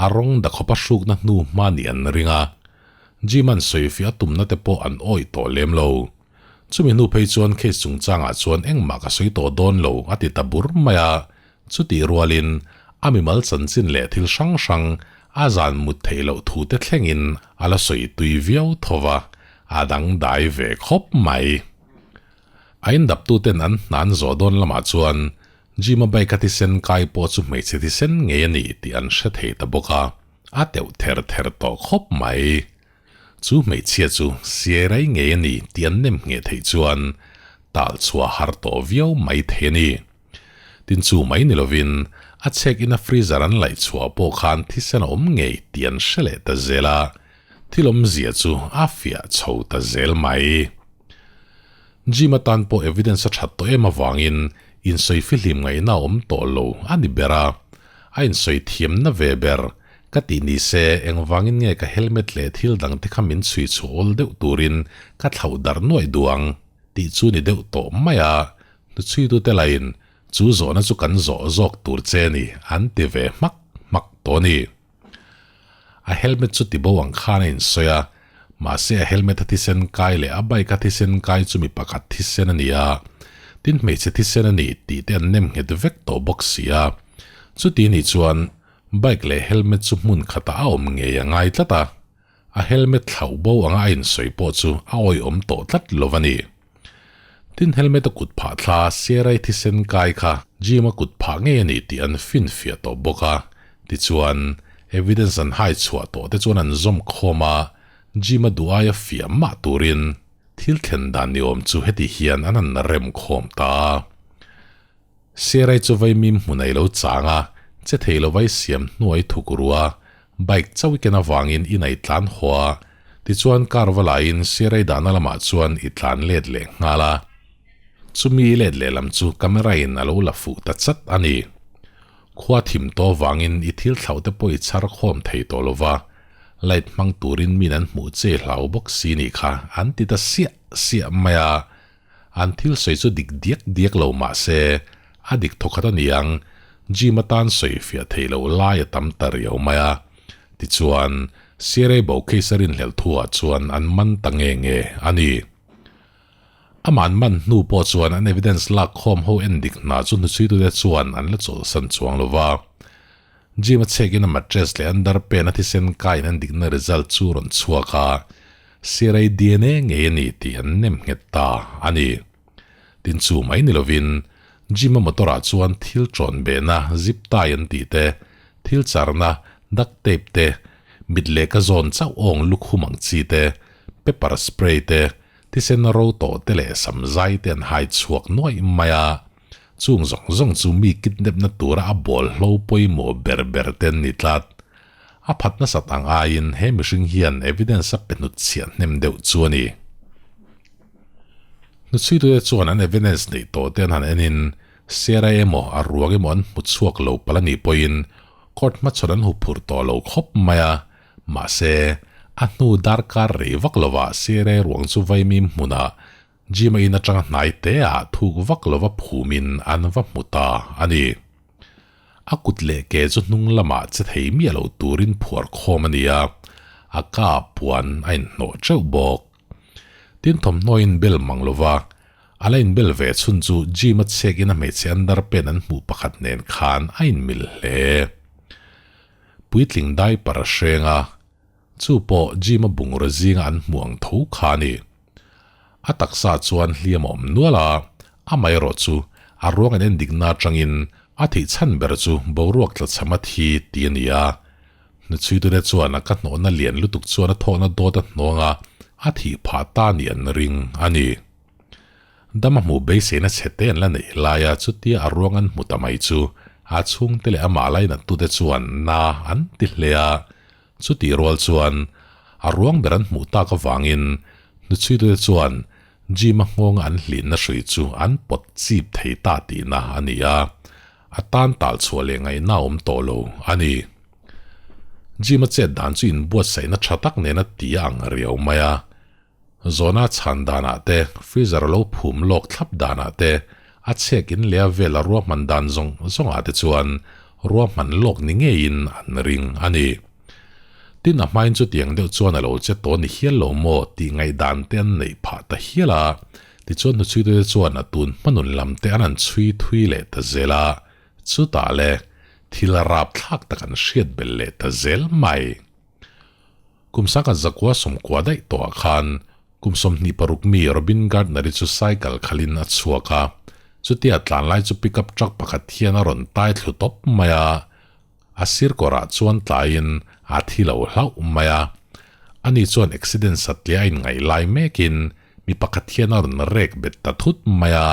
a rawng dakhawpa hrukna hnu hma nih an ring a. Jim-a'n sawifiah a tumna te pawh an awih tawh lem lo. Chumi hnu phei chuan case chungchangah chuan engmah ka sawi tawh dawn lo a ti ta bur mai a, chutih rualin a mimal chanchin leh thil hrang hrang a zan mut theih loh thu te thlengin a la sawi tui viau tho va, a dangdai ve khawp mai. A indaptuten an hnan zawh dawn lamah chuan Jim-a bike a thisen kai pawh chu hmeichhe thisen ngei a ni tih an hre thei ta bawk a, a teuh ther ther tawh khawp mai. Chu hmeichhia chu siai rai ngei a ni tih an nem ngheh theih chuan tal chhuah har tawh viau mai thei a ni. Tin chu mai ni lovin a chhek ina freezer an laih chhuah pawh khan thisen a awm ngei tih an hre leh ta zel a, thil awmzia chu a fiah chho ta zel mai. Jim atan pawh evidence a that tawh em avangin insawi fihlim ngaihna a awm tawh lo a ni ber a, a insawi thiamna ve ber Ka tih ni se, engvangin nge ka helmet leh thil dang te kha min chhui chhuah awl deuh turin ka thlauh darh nuaih duh ang tih chu ni deuh tawh mai a, hnuchhuitute lahin chu zawhna chu kan zawh zawk tur che ni an ti ve hmak hmak tawh a ni. A helmet chu tibo ang khan a insawi a, mahse a helmet a thisen kai leh a bike a thisen kai chu mi pakhat thisen a ni a, tin hmeichhe thisen a ni tih te an nem nghet vek tawh bawk si a, chuti nih chuan Bike leh helmet chu hmun khatah a awm ngei a ngai tlat a, a helmet thlauh bo anga a insawi pawh chu a awihawm tawh tlat lo a ni. Tin helmet a kut phah thla Sierai thisen kai kha Jim a kut phah ngei a ni tih an finfiah tawh bawk a, tichuan evidence an hai chhuah tawh te chuan an zawm khawm a, Jim a duh aia fiah mah turin thil thlen dan ni awm chu heti hian an han rem khawm ta a. Siarai chu vaimim hmun a ilo chang a, che thei lo vai siam hnuai thuk rua, bike chauh i ken avangin in a i tlan haw a, tichuan car va laiin Siarai dahna lamah chuan i tlan let leh nghal a. Chumi i let leh lam chu camera in a lo la fuh ta chat a ni. Khua thim tawh avangin i thil thlauh te pawh i chhar khawm thei tawh lo va, light hmang turin min an hmuh che hlau bawk si nih kha an ti ta siah siah mai a. An thil sawi chu dik diak diak lo mah se, a dik thawkhat a ni ang, Jim atan sawi fiah theih loh lai a tam ta riau mai a. Tichuan, Sierra bo case a rinhlelh thuah chuan an man ta nge nge a ni. Amah an man hnu pawh chuan an evidence lak khawm ho en dik hna chu hnuchhuitute chuan an la chawlhsan chuang lo va. Jim a chhekin a mattress leh underpant a thisen kaiin an dikna result chu rawn chhuak a, Sirai DNA ngei a ni tih an nem nghet ta a ni. Tin chu mai ni lovin Jim-a motor-ah chuan thil ṭawn behna zip tie an tih te, thil charna duct tape te, mit leh ka zawn chauh awng lukhum ang chi te, pepper spray te, thisen ro tawh te leh sam zai te an hai chhuak nuaih mai a. Chung zawng zawng chu mi kidnap-na tura a bawl hlo pawimawh ber ber te an ni tlat. A phat nasat ang aiin he mihring hian evidence a pe hnut chhiah hnem deuh chu a ni. Hnuchhuitute chuan an evidence neih tawh te an han enin Sierra emaw a ruang emaw an hmu chhuak lo palh a nih pawhin court hmachhawn an huphurh tawh lo khawp mai a, mahse a hnu darkar rei vak lovah Sierra ruang chu vaimim hmunah Jim-a in atanga hnai te ah thuk vak lova phumin an va hmu ta a ni. A kut leh ke chu hnung lamah che thei miah lo turin phuar khawm a ni a, a ka puan a inhnawh teuh bawk. Tin thawmhnaw in bel mang lova, a la inbel ve chhun chu gym a chhekin a hmeichhe underpant an hmuh pakhat nen khan a inmil hle. Puitling diaper a hreng a, chu pawh gym a bungraw zinga an hmuh ang tho kha a ni. A taksa chuan hliam a awm nual a, amaherawh chu a ruang an endikna atangin a theih chhan ber chu boruak tlachham a thi tih a ni a. Hnuchhuitute chuan a ka hnawhna lian lutuk chuan a thawkna dawt a hnawng a, a thih phah ta nih an ring a ni. Dam a hmuh beiseina chhe te an la neih laia chutia a ruang an hmu ta mai chu a chhungte leh amah lainattute chuan na an ti hle a. Chutih rual chuan a ruang ber an hmuh tak avangin hnuchhuitute chuan Jim-a nghawnga an hlinna hrui chu an pawt chip thei ta tihna a ni a, a tan tal chhuah leh ngaihna a awm tawh lo a ni. Jim-a chet dan chu inbuatsaihna tha tak nena ti a ang riau mai a. Zawhna chhan danah te, freezer lo phum lawk thlap danah te, a chhek in leh a vel a ruahman dan zawng zawngah te chuan ruahman lawk ni ngeiin an ring a ni. Tin, a hmain chutiang deuh chuan a lo che tawh ni hial lo maw tih ngaihdan te an neih phah ta hial a, tichuan hnuchhuitute chuan a tun hmanun lam te an han chhui thui leh ta zel a, chutah le thil rapthlak tak an hriat belh leh ta zel mai. Kum sangkhat zakua sawmkua daih tawhah khan kum 26 mi Robin Gardner-i chu cycle khalhin a chhuak a, chutia tlan lai chu pickup truck pakhat hian a rawn tai thlu tawp mai a, a sir kawrah chuan tlaiin a thi lo hlauh mai a. Ani chuan accident satliah a inngaih lai mekin mi pakhat hian a rawn rek bet ta thut mai a,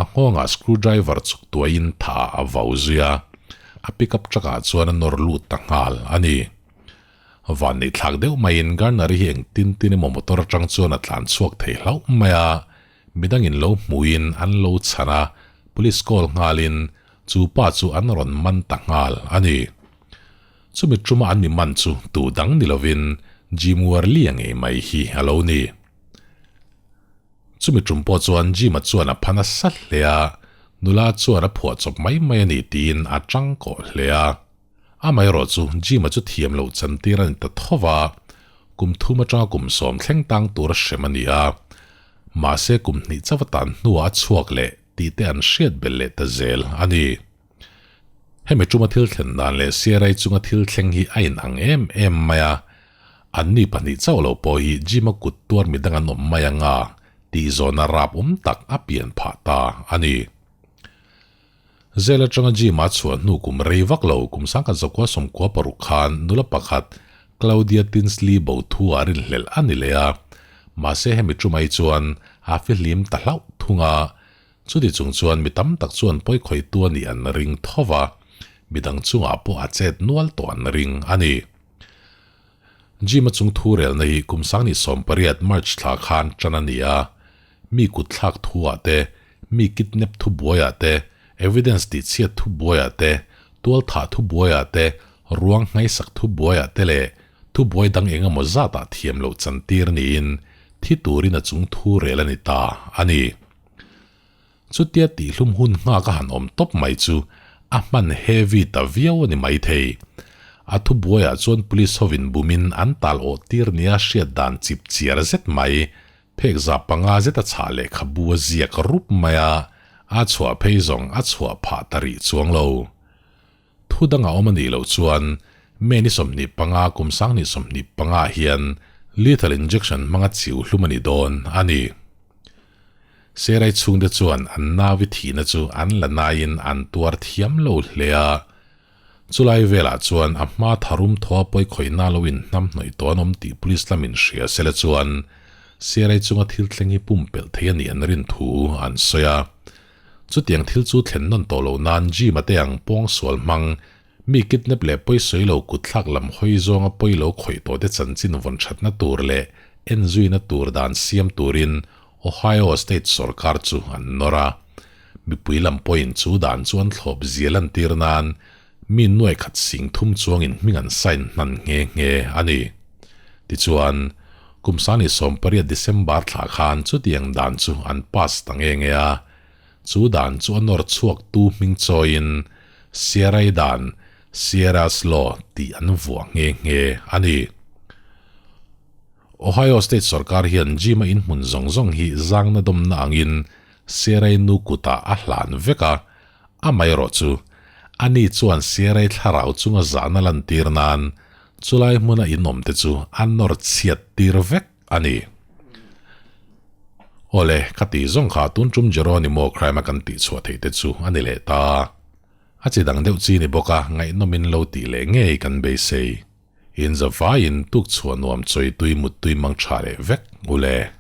a nghawngah screwdriver chuk tuaiin tha a vau zui a, a pickup truck-ah chuan a nawr lut ta nghal a ni. Van nei thlak deuh maiin Garner-i hi engtin tin emaw motor atang chuan a tlan chhuak thei hlauh mai a, midangin lo hmuhin an lo chhan a, police call nghalin chu pa chu an rawn man ta nghal a ni. Chumi tuma an mi man chu tu dang ni lovin Jim Worley-a ngei mai hi a lo ni. Chumi tum pawh chuan Jim-a chuan a pha nasa hle a, nula chuan a phuahchawp mai mai a ni tiin a tangkawh hle a. Amaherawh chu Jim-a chu thiam loh chantir a ni ta tho va, kum thum atanga kum sawm thleng tang tur a hrem a ni a. Mahse kum hnih chauh a tan hnuah a chhuak leh tih te an hriat belh leh ta zel a ni. Hemi tuma thil thlen dan leh CRI chunga thil thleng hi a inang em em mai a, anni pahnih chauh lo pawh hi Jim-a kut tuar midang an awm mai anga tih zawhna rap awm tak a pian phah ta a ni. Zel atanga gym a chhuah hnu kum rei vak lo kum sangkhat zakua 96 khan nula pakhat Claudia Tinsley bo thu a rinhlelh a ni leh a, mahse hemi thu mai chuan a fihlim ta hlauh thung a, chuti chung chuan mi tam tak chuan pawi khawihtu a nih an ring tho va, midang chungah pawh a chet nual tawh an ring a ni. Gym a chung thu relna hi kum 2018 March thla khan tan a ni a, mi kut thlak thu ah te, mi kidnap thu buai ah te, evidence tih chhiat thu buai ah te, tual thah thu buai ah te, ruang hnaisak thu buai ah te leh thu buai dang eng emaw zat ah thiam loh chan tir niin thi turin a chung thu rel a ni ta a ni. Chutia tihhlum hun nghak a han awm tawp mai chu a hman heavy ta viau a ni maithei. A thubuaiah chuan police hovin bumin an tal awh tir nia hriat dan chip chiar zet mai, phek za panga zet a chhah lehkhabu a ziak rup mai a, a chhuah phei zawng a chhuah phah ta rih chuang lo. Thu dang a awm a nih loh chuan May ni 25 kum 2025 ah hian lethal injection hmanga chiu hlum a ni dawn a ni. Serai chhungte chuan an nauvi thihna chu an la naiin an tuar thiam lo hle a. Chulai velah chuan a hma tharum thaw a pawi khawihna lo in hnam hnawih tawh an awm tih police lamin hria sela chuan Serai chunga thil thleng hi pumpelh thei a nih an rin thu an sawi a. Chutiang thil chu thlen nawn tawh loh nan Jim-a te ang pawng sual hmang, mi kidnap leh pawi sawi lo kutthlak lam hawi zawnga pawi lo khawih tawh te chanchin vawn thatna tur leh enzuina tur dan siam turin Ohio State sorkar chu an nawr a. Mipui lam pawhin chu dan chu an thlawp zia lantir nan mi nuai khat sing thum chuangin hming an sign hnan nghe nghe a ni. Tichuan, kum 2018 December thla khan chutiang dan chu an pass ta nge nge a, chu dan chu a nawr chhuak tu hming chawiin Siarai dan, Sierra's Law, tih an vuah nghe nghe a ni. Ohio State sorkar hian gym-a inhmun zawng zawng hi zangna dawmna angin Sierra-i nu kutah a hlan vek a, amaherawh chu ani chuan Sierra-i thlarau chunga zahna lantir nan chulai hmuna inawmte chu a nawr chhiat tir vek a ni. Awle, ka tih zawng kha tun tum Jeronimo crime a kan tih chhuah theih te chu a ni leh ta. A chi dang deuh chi ni bawk a, ngaihnawmin lo tih leh ngei kan beisei. In zavaiin tuk chhuah nuam chawi tui mut tui mang tha leh vek ule.